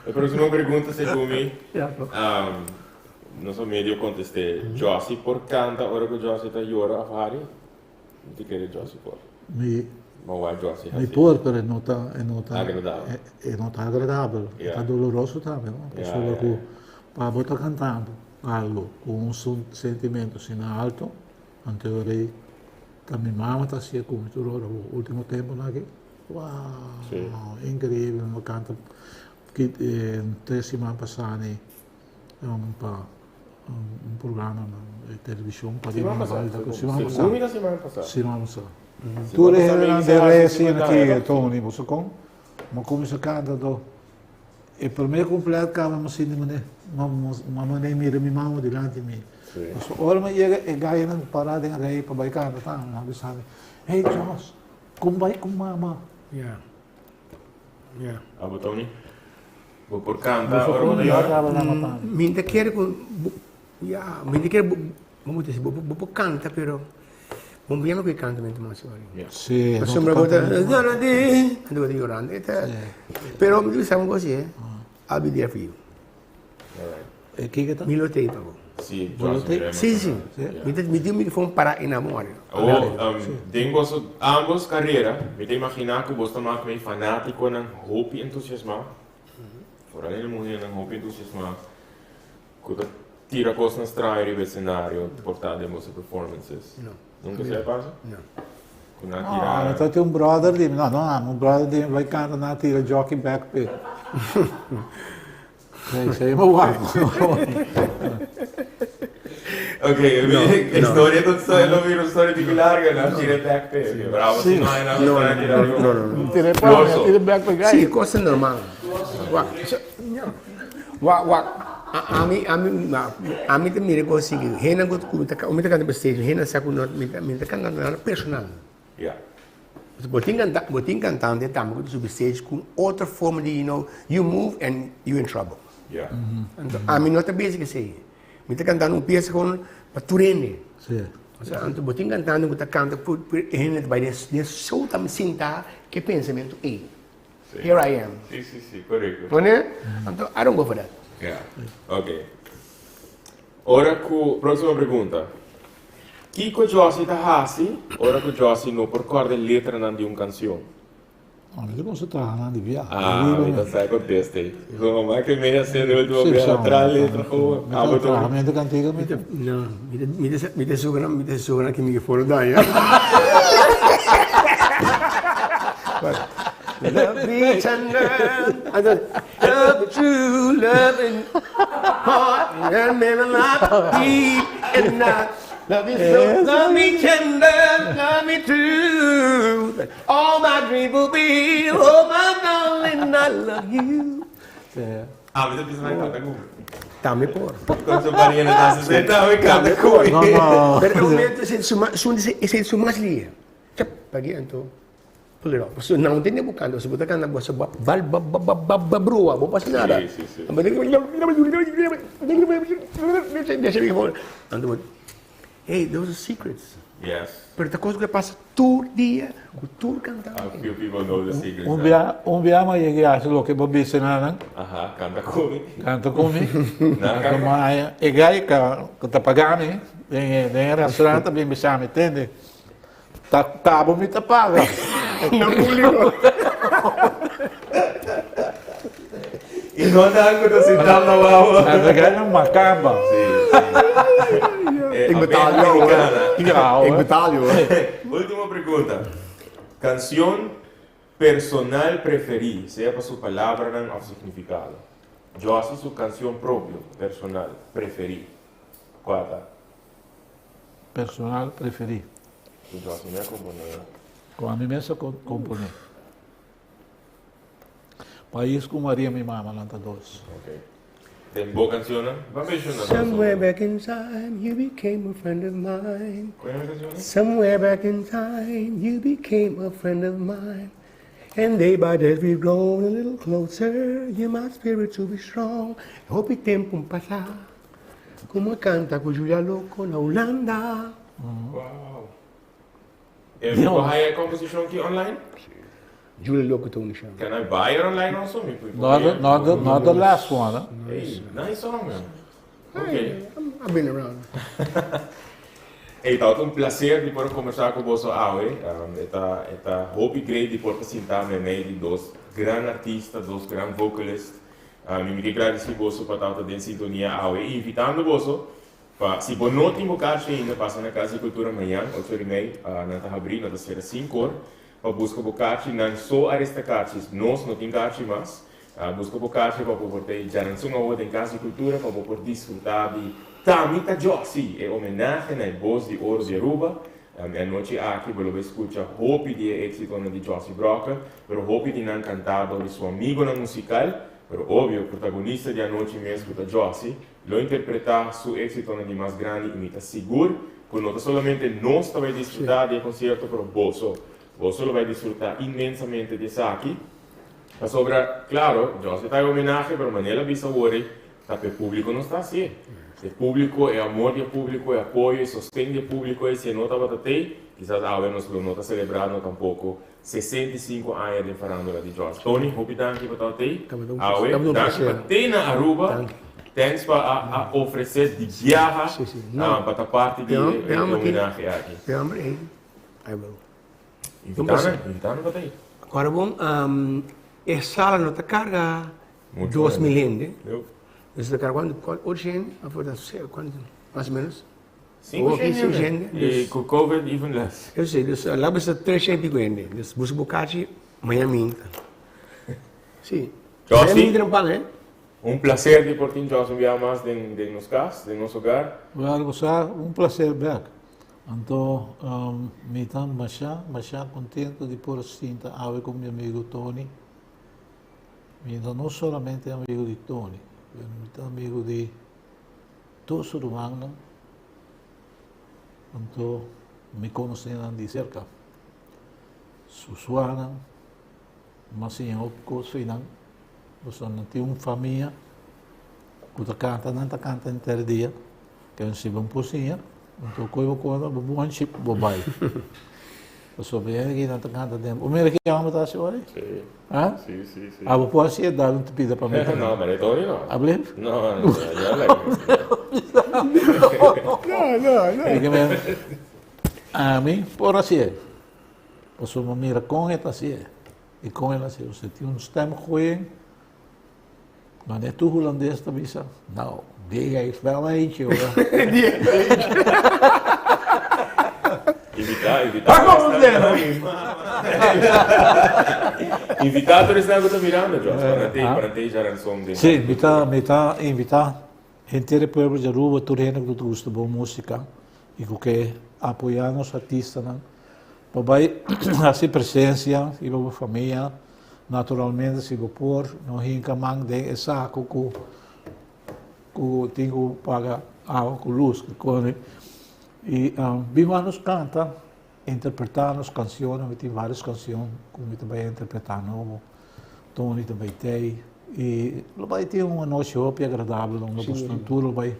E próximo pregunta segun mi, nos a medio contesté, Jossy por canta ora cu Jossy ta yora of hari? Mi ta kere Jossy por. Mi Ma wak Jossy mi haci. por, pero e no ta, e no ta, Agradabel. e no ta agradabel, e ta doloroso tambe, no? Pasobra cu pa bo ta cantando algo cu un sentimento asina alto, Anto e rei ta mi mama ta hacié cu mi tur ora bo ultimo temponan aki wow increíble mi a canta tres siman pasa ni pa un programa na television pa Siman pasa siman pasa Segun mi ta siman pasa siman pasa tur e hendenan den rei asina aki Tony bo sa con mi a cuminsa canta anto E prome cumpleaños caba mi sinti mane mama ne mira mi mama dilanti mi. Pasobra ora mi yega e gayonan para den rei pa bai canta tambe nan a bisa mi, hey Jos, con bai cu mama? Ya. Ya. Abo Tony? Bo por canta ora bo ta yora? Mi ta kere cu, ya, mi ta kere Bo ta bo bo por canta pero bo no yama cu e canta mente mas ori. Sí, no Pasobra bo ta canta anto bo ta yorando. E ta pero mi ta bisa un cos eh, I'll be there for you. E kiko ta? Mi lo t'ei pa bo. Sí, Bo lo t'ei? Sí, sí. Mi ta mi tin un microfoon para e na bo ori. Awor, den boso ambos carera, mi ta imagina cu bos ta mak mei fanaticonan hopi entusiasma, foral e muhernan hopi entusiasma. Ku ta tira kosnan straño riba e senario por ta den boso performances? No. Nunka esei a pasa? No. Ku nan a tira. No, ta tin un brother di mi, no, no ami, un brother di mi bai kanta nan a tira jockey bek p'e. Esei mi wak. Ok, e storia ta storia, lo bira un storia diki larga, nan a tira bek p'e. Bravo si no, nan a tira. No, no, no. Tira e pa, tira bek p'e gai. Si, kos ta normal. Wak. Wak, wak, ami, ami, ami ta mira ku así, hende ku ku mi ta mi ta kanta pa stage, hende sa ku no, mi ta mi ta kanta nada personal. Ya. Bo tin kanta, bo tin kantante tambe ku ta subi stage ku otro forma di, you know, you move and you in trouble. Ya. Anto ami no ta bezig esei. Mi ta kantando un piesa kon pa tur hende. Si. Osea, anto bo tin kantante ku ta kanta ku e hende ta bai den show ta sinta ku e pensamentu ei. Here I am. Si, si, si, korekto. Pone? Anto, I don't go for that. Ya, ok. Ora ku, próksimo pregunta. Kiko Jossy ta hasi ora ku Jossy no por kòrda e letranan di un kansion? Mi ta gosta traha nan di biaha. Ah, mi ta sa contesta ei. Como mas que media cena de último biaha traha letra gewoon. Mi ta traha mi ta cantiga mi ta. No, mi ta mi ta suga mi ta suga ki mi for daña. Love me tender, love me true, love me hard, and me love deep and not. Love me so, love me tender, love me true. All my dream will be, oh my darling, I love you. Ah, mi ta bisa nan canta cu. Tambe por. Con su pariente ta su tambe canta cu. No, no. Pero e momento esei su mas, su esei su mas lie. Chap, pagi anto pull it off. Pasobra nan no tende bo canta, pasobra bo ta canta bo sa ba ba ba ba ba ba brua, bo pasa nada. Si, si, si. Anto bo, hey, those are secrets. Yes. Pero ta kos ku ta pasa tur dia ku tur kantante. A few people know the secrets. Un bia, un bia mi a yega hasi loke bo bisa nan. Aha, kanta ku mi. Kanta ku mi. Anto mi a e gai ku ta paga mi den e den e restaurant a bin bisa mi, tende, ta kabo mi ta paga. Na públiko. I no nan ku ta sintá na wawa. Anto e gai nan makamba. Si, si. Ik betaal jou hoor. Ja hoor. Ik betaal jou hoor. Ultimo pregunta. Kansion personal preferí, sea pa su palabranan òf signifikado. Jossy su kansion propio, personal, preferí, kua ta? Personal preferí. Ku Jossy mi a komponé. Ku ami mes a komponé. Pais ku Maria mi mama nan ta dos. Ok. Den bo cancionnan? Ba menciona dos. Somewhere back in time you became a friend of mine. Cu e cancionnan? Somewhere back in time you became a friend of mine. And day by day we've grown a little closer You're my spirit to be strong Hopi tempo pasa Como a canta cu Julia Loco na Hulanda. Wow. E mi por haya e composicion ki online? Julia Loco ta uni shama. Can I buy it online also? Mi por Not the, not the, not the last one, huh? Hey, nice song man. Okay. I've been around. Hey, ta un placer di por conversa cu boso awe. E ta, e ta hopi great di por ta sinta meimei di dos gran artista, dos gran vocalist. Mi mi ke gradeci boso pa tabata den sintonia awe, invitando boso Pa si bo no tin bo karchi ainda pasa na Kas di Kultura mañan ocho ora i mei nan ta habrí nan ta sera sinku or pa buska bo karchi nan so a resta karchis nos no tin karchi mas buska bo karchi pa bo por ta e djaransun awo den Kas di Kultura pa bo por disfruta di Tami ta Jossy e homenahe na e bos di oro di Aruba e anochi aki bo lo bai skucha hopi di e éksitonan di Jossy Brokke pero hopi di nan kantá dor di su amigonan musikal pero obvio protagonista di anochi mes ku ta Jossy Lo interpretá su éksitonan di mas grandi i mi ta sigur ku no ta solamente nos ta bai disfrutá di e konsierto pero boso, boso lo bai disfrutá inmensamente di esaki. Pasobra, klaro, Josley ta e homenahe pero manera el a bisa awor ei, ta pa e públiko nos ta hasié. E públiko, e amor di e públiko, e apoyo, e sosten di e públiko ei, si e no tabata t'ei, kisas awe nos lo no ta selebrando tampoko 65 aña den farándula di George. Tony, hopi danki pa tabata ei. Awe, danki pa te na Aruba. Thanks pa a a ofresé di biaha pa ta parti di e homenahe aki. E homber ei, I will. Invitá invitá pa ta ei. Awor bon, e sala no ta karga 2000 hende. E ta karga kuantu? Ocho hende? Of kuantu? Mas o menos. Cinco hende. Y cu covid even less. Yo si, dus la bisa tres y pico hende. Dus busca bo kachi, mañana minta. Si. Jossy. Mañana minta no paga, eh? Un placer di por tin Jossy un biaha mas den den nos cas, den nos hogar. Well, bo sa, un placer bek. Anto, mi ta masha, masha contento di por sinta awe cu mi amigo Tony. Mi ta no solamente amigo di Tony, pero mi ta amigo di Tur su rumannan, anto mi konosé nan di serka. Su suanan, mi a siña hopi kos fo'i nan, pasobra nan tin un famia ku ta kanta, nan ta kanta henter dia. Ken si bon por siña, anto koe bo kona bo buan chip bo bai. Pasobra mi hende nan ta kanta den. Bo mira ki amo ta hasi ora? Si. Ha? Si, si, si. Abo por hasi e dal un pida pa mi tambe. No, maar Tony no. Ablief? No, no, ya like. No, no, no. Dike men, ami por hasi e. Pasobra mi mira kon e ta hasi e i kon el hasi e. Osea tin un stem goeie. Maar net tur Hulandes ta bisa, nou, die heeft wel eentje hoor. Die heeft wel eentje. Invita, invita. Waar komt het den? Invita tur esnan ku ta mirando, Jos, pa nan tei, pa nan tei Jaranson den. Sí, mi ta, mi ta invita henter e pueblo di Aruba, tur hende ku ta gusta bon músika i ku ke apoyá nos artistanan pa bai hasi presensia riba bo famia. Naturalmente si bo por no hinka man den e saku ku ku tin ku paga awa ku lus ku kone i bin wak nos kanta interpreta nos kanshonnan mi tin varios kanshon ku mi ta bai interpreta nobo Tony ta bai tei i lo bai tin un anochi hopi agradabel unda bosnan tur lo bai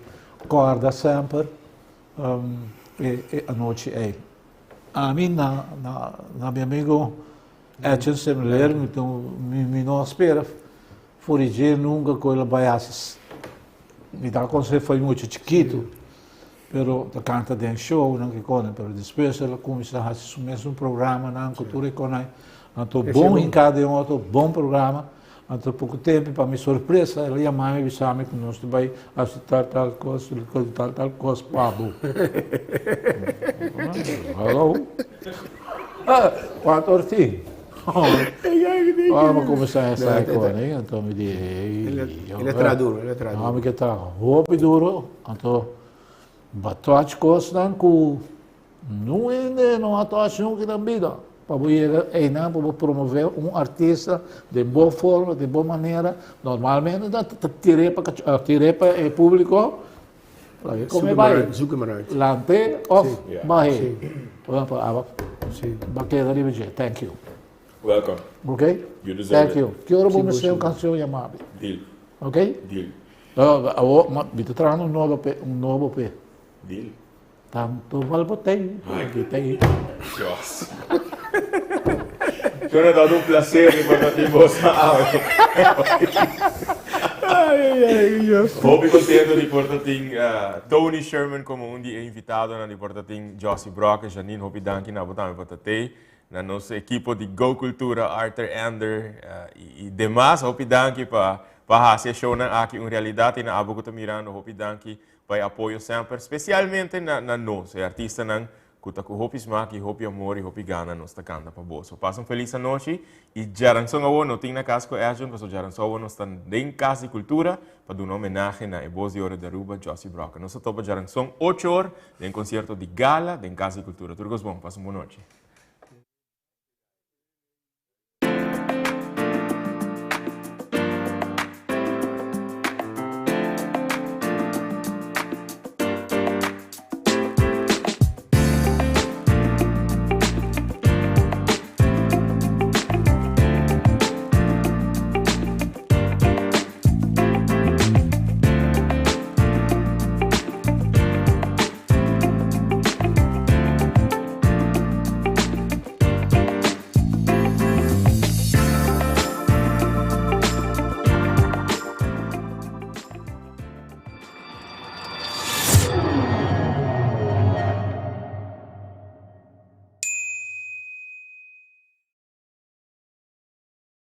kòrda semper e anochi ei ami na na mi amigo Edson Semler mi ta mi no a spera for di dje nunca cu el a bay haci mi ta aconseha for di mucha chikito pero ta canta den shownan ki cosnan pero despues el a cuminsa haci su mesun programanan cu tur e cosnan anto bon hinca den otro bon programa anto poco tempo pa mi sorpresa el a yama mi bisa mi cu nos ta bay haci tal tal cos tal tal cos pa bo hallo. Cuanto or tin? Ora mi cuminsa hesa e cone, anto mi di, hey, El a traha duro, el a traha duro. Mi ke traha hopi duro, anto bo a touch cosnan cu nun hende no a touch nunca den bida. Pa bo yega eynan pa bo promove un artista den bo forma, den bo manera, normalmente ta tir'é pa tir'é pa e publico. Laga come bai. Zoek hem maar uit. Lante of bahe. Por ejemplo, aba. Ba keda riba dje. Thank you. Welcome. Ok? You deserve Thank you. Ki ora bo mester un canción yama mi. Deal. Ok? Deal. Awo, ma mi ta trahando un nobo pe, un nobo pe. Deal. Tanto balbotei, balbotei. Dios. Shona, ta un placer di por ta tin bos awe. Ay, ay, ay, Dios. Hopi contento di por ta tin Tony Sherman como un di e invitadonan di por ta tin Jossy Brokke, Janine, hopi danki na bo tambe pa ta tey. Na nos ekipo di Go Cultura, Arthur Ender y demas, hopi danki pa pa haci e shownan aki un realidad y na abo cu ta mirando, hopi danki Pa e apoyo semper, specialmente na na nos, e artistanan cu ta cu hopi smak y hopi amor y hopi gana nos ta canta pa boso. Pasa un feliz anochi y djaranson awor no tin na cas cu Edjean pasobra djaranson awor nos ta den Cas di Cultura pa duna homenahe na e Voz di Oro di Aruba, Jossy Brokke. Nos ta topa djaranson ocho or den concierto di gala den Cas di Cultura. Tur cos bon, pasa un bon nochi.